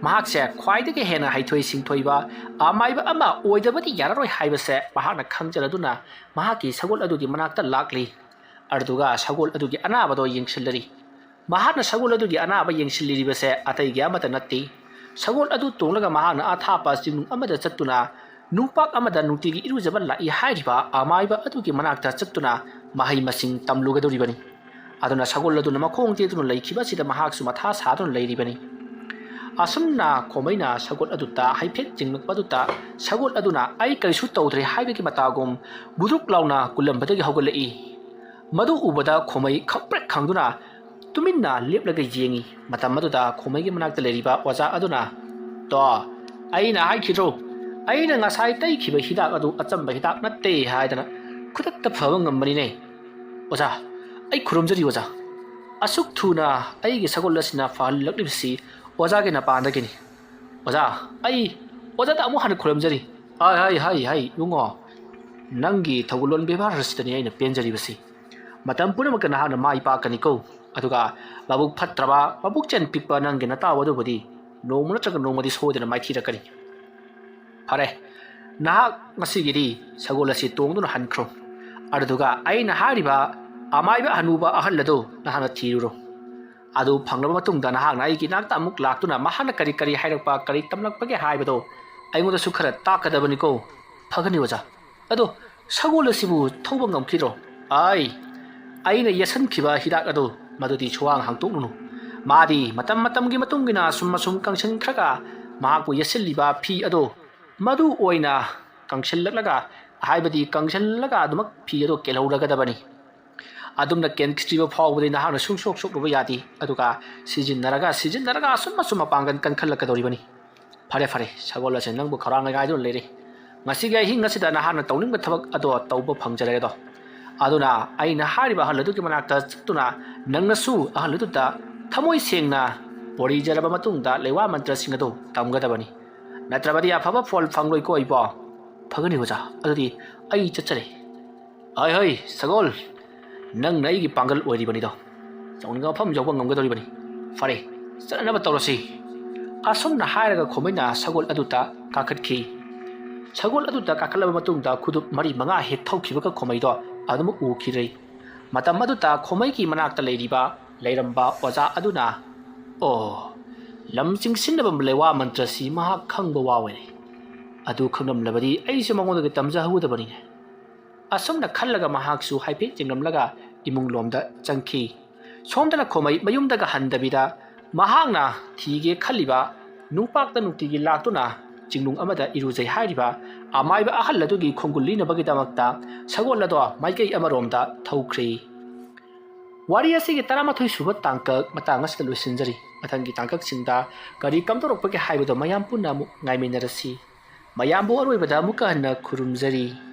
ꯃꯍꯥꯛꯁꯦ ꯈ꯭ꯋꯥꯏꯗꯒꯤ ꯍꯦꯟꯅ ꯍꯩꯊꯣꯏ ꯁꯤꯡꯊꯣꯏꯕ ꯑꯃꯥꯏꯕ ꯑꯃ ꯑꯣꯏꯗꯕꯗꯤ ꯌꯥꯔꯔꯣꯏ ꯍꯥꯏꯕꯁꯦ ꯃꯍꯥꯛꯅ ꯈꯪꯖꯔꯗꯨꯅ ꯃꯍꯥꯛꯀꯤ ꯁꯒꯣꯜ ꯑꯗꯨꯒꯤ ꯃꯅꯥꯛꯇ ꯂꯥꯛꯂꯤ꯫ ꯑꯗꯨꯒ ꯁꯒꯣꯜ ꯑꯗꯨꯒꯤ ꯑꯅꯥꯕꯗꯣ ꯌꯦꯡꯁꯤꯜꯂꯔꯤ꯫ ꯃꯍꯥꯛꯅ ꯁꯒꯣꯜ ꯑꯗꯨꯒꯤ ꯑꯅꯥꯕ ꯌꯦꯡꯁꯤꯜꯂꯤꯕꯁꯦ ꯑꯇꯩꯒꯤ ꯑꯃꯠꯇ ꯅꯠꯇꯦ꯫ ꯁꯒꯣꯜ ꯑꯗꯨ ꯇꯣꯡꯂꯒ ꯃꯍꯥꯛꯅ ꯑꯊꯥꯞꯄ ꯆꯤꯡꯅꯨꯡ ꯑꯃꯗ ꯆꯠꯇꯨꯅ ꯅꯨꯡꯄꯥꯛ ꯑꯃꯗ ꯅꯨꯡꯇꯤꯒꯤ ꯏꯔꯨꯖꯕ ꯂꯥꯛꯏ ꯍꯥꯏꯔꯤꯕ ꯑꯃꯥꯏꯕ ꯑꯗꯨꯒꯤ ꯃꯅꯥꯛꯇ ꯆꯠꯇꯨꯅ ꯃꯍꯩ ꯃꯁꯤꯡ ꯇꯝꯂꯨꯒꯗꯧꯔꯤꯕꯅꯤ꯫ ꯑꯗꯨꯅ ꯁꯒꯣꯜ ꯑꯗꯨꯅ ꯃꯈꯣꯡ ꯇꯦꯛꯇꯨꯅ ꯂꯩꯈꯤꯕ ꯑꯁꯤꯗ ꯃꯍꯥꯛꯁꯨ ꯃꯊꯥ ꯁꯥꯗꯨꯅ ꯂꯩꯔꯤꯕꯅꯤ꯫ ꯑꯁꯨꯝꯅ ꯈꯣꯃꯩꯅ ꯁꯒꯣꯜ ꯑꯗꯨꯗ ꯍꯥꯏꯐꯦꯠ ꯆꯤꯡꯂꯛꯄꯗꯨꯗ ꯁꯒꯣꯜ ꯑꯗꯨꯅ "ꯑꯩ ꯀꯔꯤꯁꯨ ꯇꯧꯗ꯭ꯔꯦ" ꯍꯥꯏꯕꯒꯤ ꯃꯇꯥꯒꯨꯝ ꯕꯨꯗꯨꯛ ꯂꯥꯎꯅ ꯀꯨꯜꯂꯝꯕꯗꯒꯤ ꯍꯧꯒꯠꯂꯛꯏ꯫ ꯃꯗꯨ ꯎꯕꯗ ꯈꯣꯃꯩ ꯈꯪꯄ꯭ꯔꯦꯛ ꯈꯪꯗꯨꯅ ꯇꯨꯃꯤꯟꯅ ꯂꯦꯞꯂꯒ ꯌꯦꯡꯏ꯫ ꯃꯇꯝ ꯑꯗꯨꯗ ꯈꯣꯃꯩꯒꯤ ꯃꯅꯥꯛꯇ ꯂꯩꯔꯤꯕ ꯑꯣꯖꯥ ꯑꯗꯨꯅ, "ꯇꯣ, ꯑꯩꯅ ꯍꯥꯏꯈꯤꯗ꯭ꯔꯣ? ꯑꯩꯅ ꯉꯁꯥꯏ ꯇꯩꯈꯤꯕ ꯍꯤꯗꯥꯛ ꯑꯗꯨ ꯑꯆꯝꯕ ꯍꯤꯗꯥꯛ ꯅꯠꯇꯦ ꯍꯥꯏꯗꯅ ꯈꯨꯗꯛꯇ ꯐꯕ ꯉꯝꯕꯅꯤꯅꯦ꯫ ꯑꯣꯖꯥ, ꯑꯩ ꯈꯨꯔꯨꯝꯖꯔꯤ ꯑꯣꯖꯥ꯫ ꯑꯁꯨꯛ ꯊꯨꯅ ꯑꯩꯒꯤ ꯁꯒꯣꯜ ꯑꯁꯤꯅ ꯐꯍꯜꯂꯛꯂꯤꯕꯁꯤ ꯑꯣꯖꯥꯒꯤ ꯅꯄꯥꯟꯗꯒꯤꯅꯤ꯫ ꯑꯣꯖꯥ, ꯑꯩ ꯑꯣꯖꯥꯗ ꯑꯃꯨꯛ ꯍꯟꯅ ꯈꯨꯔꯨꯝꯖꯔꯤ꯫ ꯍꯥꯏ, ꯍꯥꯏ, ꯍꯥꯏ, ꯍꯥꯏ, ꯏꯕꯨꯡꯉꯣ, ꯅꯪꯒꯤ ꯊꯧꯒꯜꯂꯣꯟ ꯕꯦꯕꯥꯔ ꯑꯁꯤꯗꯅꯤ ꯑꯩꯅ ꯄꯦꯟꯖꯔꯤꯕꯁꯤ꯫ ꯃꯇꯝ ꯄꯨꯝꯅꯃꯛꯇ ꯅꯍꯥꯛꯅ ꯃꯥꯏ ꯄꯥꯛꯀꯅꯤꯀꯣ꯫ ꯑꯗꯨꯒ ꯃꯕꯨꯛ ꯐꯠꯇ꯭ꯔꯕ, ꯃꯕꯨꯛ ꯆꯦꯟ ꯄꯤꯛꯄ ꯅꯪꯒꯤ ꯅꯇꯥꯎ ꯑꯗꯨꯕꯨꯗꯤ ꯅꯣꯡꯃ ꯅꯠꯇ꯭ꯔꯒ ꯅꯣꯡꯃꯗꯤ ꯁꯣꯏꯗꯅ ꯃꯥꯏꯊꯤꯔꯛꯀꯅꯤ꯫ ꯐꯔꯦ, ꯅꯍꯥꯛ ꯉꯁꯤꯒꯤꯗꯤ ꯁꯒꯣꯜ ꯑꯁꯤ ꯇꯣꯡꯗꯨꯅ ꯍꯟꯈ꯭ꯔꯣ꯫ ꯑꯗꯨꯗꯨꯒ ꯑꯩꯅ ꯍꯥꯏꯔꯤꯕ ꯑꯃꯥꯏꯕ ꯍꯅꯨꯕ ꯑꯍꯜ ꯑꯗꯨ ꯅꯍꯥꯛꯅ ꯊꯤꯔꯨꯔꯣ꯫ ꯑꯗꯨ ꯐꯪꯂꯕ ꯃꯇꯨꯡꯗ ꯅꯍꯥꯛꯅ ꯑꯩꯒꯤ ꯏꯅꯥꯛꯇ ꯑꯃꯨꯛ ꯂꯥꯛꯇꯨꯅ ꯃꯍꯥꯛꯅ ꯀꯔꯤ ꯀꯔꯤ ꯍꯥꯏꯔꯛꯄ, ꯀꯔꯤ ꯇꯝꯂꯛꯄꯒꯦ ꯍꯥꯏꯕꯗꯣ ꯑꯩꯉꯣꯟꯗꯁꯨ ꯈꯔ ꯇꯥꯛꯀꯗꯕꯅꯤꯀꯣ꯫ ꯐꯒꯅꯤ ꯑꯣꯖꯥ꯫ ꯑꯗꯣ ꯁꯒꯣꯜ ꯑꯁꯤꯕꯨ ꯊꯧꯕ ꯉꯝꯈꯤꯗ꯭ꯔꯣ? ꯑꯩ, ꯑꯩꯅ ꯌꯦꯠꯁꯤꯟꯈꯤꯕ ꯍꯤꯗꯥꯛ ꯑꯗꯣ ꯃꯗꯨꯗꯤ ꯁꯨꯋꯥꯡ ꯍꯥꯡꯇꯣꯛꯂꯨꯅꯨ꯫ ꯃꯥꯗꯤ ꯃꯇꯝ ꯃꯇꯝꯒꯤ ꯃꯇꯨꯡ ꯏꯟꯅ ꯑꯁꯨꯝ ꯑꯁꯨꯝ ꯀꯪꯁꯤꯟꯈ꯭ꯔꯒ ꯃꯍꯥꯛꯄꯨ ꯌꯦꯠꯁꯤꯜꯂꯤꯕ ꯐꯤ ꯑꯗꯣ ꯃꯗꯨ ꯑꯣꯏꯅ ꯀꯪꯁꯤꯜꯂꯛꯂꯒ, ꯍꯥꯏꯕꯗꯤ ꯀꯪꯁꯤꯜꯂꯒ ꯑꯗꯨꯃꯛ ꯐꯤ ꯑꯗꯣ ꯀꯦꯜꯍꯧꯔꯒꯗꯕꯅꯤ꯫ ꯑꯗꯨꯝꯅ ꯀꯦꯟꯈꯤꯗ꯭ꯔꯤꯕ ꯐꯥꯎꯕꯗꯤ ꯅꯍꯥꯛꯅ ꯁꯨꯡꯁꯣꯛ ꯁꯣꯛꯂꯨꯕ ꯌꯥꯗꯦ꯫ ꯑꯗꯨꯒ ꯁꯤꯖꯤꯟꯅꯔꯒ, ꯁꯤꯖꯤꯟꯅꯔꯒ ꯑꯁꯨꯝ ꯑꯁꯨꯝ ꯃꯄꯥꯡꯒꯜ ꯀꯟꯈꯠꯂꯛꯀꯗꯧꯔꯤꯕꯅꯤ꯫ ꯐꯔꯦ, ꯐꯔꯦ, ꯁꯒꯣꯜ ꯑꯁꯦ ꯅꯪꯕꯨ ꯈꯧꯔꯥꯡꯅ ꯉꯥꯏꯗꯨꯅ ꯂꯩꯔꯦ꯫ ꯉꯁꯤꯒꯤ ꯑꯍꯤꯡ ꯑꯁꯤꯗ ꯅꯍꯥꯛꯅ ꯇꯧꯅꯤꯡꯕ ꯊꯕꯛ ꯑꯗꯣ ꯇꯧꯕ ꯐꯪꯖꯔꯒꯦꯗꯣ꯫ ꯑꯗꯨꯅ ꯑꯩꯅ ꯍꯥꯏꯔꯤꯕ ꯑꯍꯜ ꯑꯗꯨꯒꯤ ꯃꯅꯥꯛꯇ ꯆꯠꯇꯨꯅ ꯅꯪꯅꯁꯨ ꯑꯍꯜ ꯑꯗꯨꯗ ꯊꯃꯣꯏ ꯁꯦꯡꯅ ꯄꯣꯔꯤꯖꯔꯕ ꯃꯇꯨꯡꯗ ꯂꯩꯋꯥ ꯃꯟꯇ꯭ꯔꯁꯤꯡ ꯑꯗꯨ ꯇꯝꯒꯗꯕꯅꯤ꯫ ꯅꯠꯇ꯭ꯔꯕꯗꯤ ꯑꯐꯕ ꯐꯣꯜ ꯐꯪꯂꯣꯏꯀꯣ ꯏꯕꯣ꯫ ꯐꯒꯅꯤ ꯑꯣꯖꯥ, ꯑꯗꯨꯗꯤ ꯑꯩ ꯆꯠꯆꯔꯦ꯫ ꯍꯣꯏ, ꯍꯣꯏ, ꯁꯒꯣꯜ, ꯅꯪꯅ ꯑꯩꯒꯤ ꯄꯥꯡꯒꯜ ꯑꯣꯏꯔꯤꯕꯅꯤꯗꯣ꯫ ꯌꯧꯅꯤꯡꯕ ꯃꯐꯝ ꯌꯧꯕ ꯉꯝꯒꯗꯧꯔꯤꯕꯅꯤ꯫ ꯐꯔꯦ, ꯆꯠꯅꯕ ꯇꯧꯔꯁꯤ꯫ ꯑꯁꯨꯝꯅ ꯍꯥꯏꯔꯒ ꯈꯣꯃꯩꯅ ꯁꯒꯣꯜ ꯑꯗꯨꯗ ꯀꯥꯈꯠꯈꯤ꯫ ꯁꯒꯣꯜ ꯑꯗꯨꯗ ꯀꯥꯈꯠꯂꯕ ꯃꯇꯨꯡꯗ ꯈꯨꯗꯨꯞ ꯃꯔꯤ ꯃꯉꯥ ꯍꯦꯛ ꯊꯧꯈꯤꯕꯒ ꯈꯣꯃꯩꯗꯣ ꯑꯗꯨꯝ ꯎꯈꯤꯗ꯭ꯔꯦ꯫ ꯃꯇꯝ ꯑꯗꯨꯗ ꯈꯣꯃꯩꯒꯤ ꯃꯅꯥꯛꯇ ꯂꯩꯔꯤꯕ, ꯂꯩꯔꯝꯕ ꯑꯣꯖꯥ ꯑꯗꯨꯅ, "ꯑꯣ, ꯂꯝ ꯆꯤꯡꯁꯤꯟꯅꯕ ꯂꯩꯋꯥ ꯃꯟꯇ꯭ꯔꯁꯤ ꯃꯍꯥꯛ ꯈꯪꯕ ꯋꯥ ꯑꯣꯏꯔꯦ꯫ ꯑꯗꯨ ꯈꯪꯂꯝꯂꯕꯗꯤ ꯑꯩꯁꯨ ꯃꯉꯣꯟꯗꯒꯤ ꯇꯝꯖꯍꯧꯒꯗꯕꯅꯤꯅꯦ"꯫ ꯑꯁꯨꯝꯅ ꯈꯜꯂꯒ ꯃꯍꯥꯛꯁꯨ ꯍꯥꯏꯐꯦꯠ ꯌꯦꯡꯂꯝꯂꯒ ꯏꯃꯨꯡ ꯂꯣꯝꯗ ꯆꯪꯈꯤ꯫ ꯁꯣꯝꯗꯅ ꯈꯣꯃꯩ ꯃꯌꯨꯝꯗꯒ ꯍꯟꯗꯕꯤꯗ ꯃꯍꯥꯛꯅ ꯊꯤꯒꯦ ꯈꯜꯂꯤꯕ ꯅꯨꯡꯄꯥꯛꯇ ꯅꯨꯡꯇꯤꯒꯤ ꯂꯥꯛꯇꯨꯅ ꯆꯤꯡꯅꯨꯡ ꯑꯃꯗ ꯏꯔꯨꯖꯩ ꯍꯥꯏꯔꯤꯕ ꯑꯃꯥꯏꯕ ꯑꯍꯜ ꯑꯗꯨꯒꯤ ꯈꯣꯡꯒꯨꯜ ꯂꯤꯅꯕꯒꯤꯗꯃꯛꯇ ꯁꯒꯣꯜ ꯑꯗꯣ ꯃꯥꯏꯀꯩ ꯑꯃꯔꯣꯝꯗ ꯊꯧꯈ꯭ꯔꯦ꯫ ꯋꯥꯔꯤ ꯑꯁꯤꯒꯤ ꯇꯔꯥꯃꯥꯊꯣꯏ ꯁꯨꯕ ꯇꯥꯡꯀꯛ ꯃꯇꯥꯡ ꯑꯁꯤꯗ ꯂꯣꯏꯁꯤꯟꯖꯔꯤ꯫ ꯃꯊꯪꯒꯤ ꯇꯥꯡꯀꯛꯁꯤꯡꯗ ꯀꯔꯤ ꯀꯝꯗꯧꯔꯛꯄꯒꯦ ꯍꯥꯏꯕꯗꯣ ꯃꯌꯥꯝ ꯄꯨꯟꯅ ꯑꯃꯨꯛ ꯉꯥꯏꯃꯤꯟꯅꯔꯁꯤ꯫ ꯃꯌꯥꯝꯕꯨ ꯑꯔꯣꯏꯕꯗ ꯑꯃꯨꯛꯀ ꯍꯟꯅ ꯈꯨꯔꯨꯝꯖꯔꯤ꯫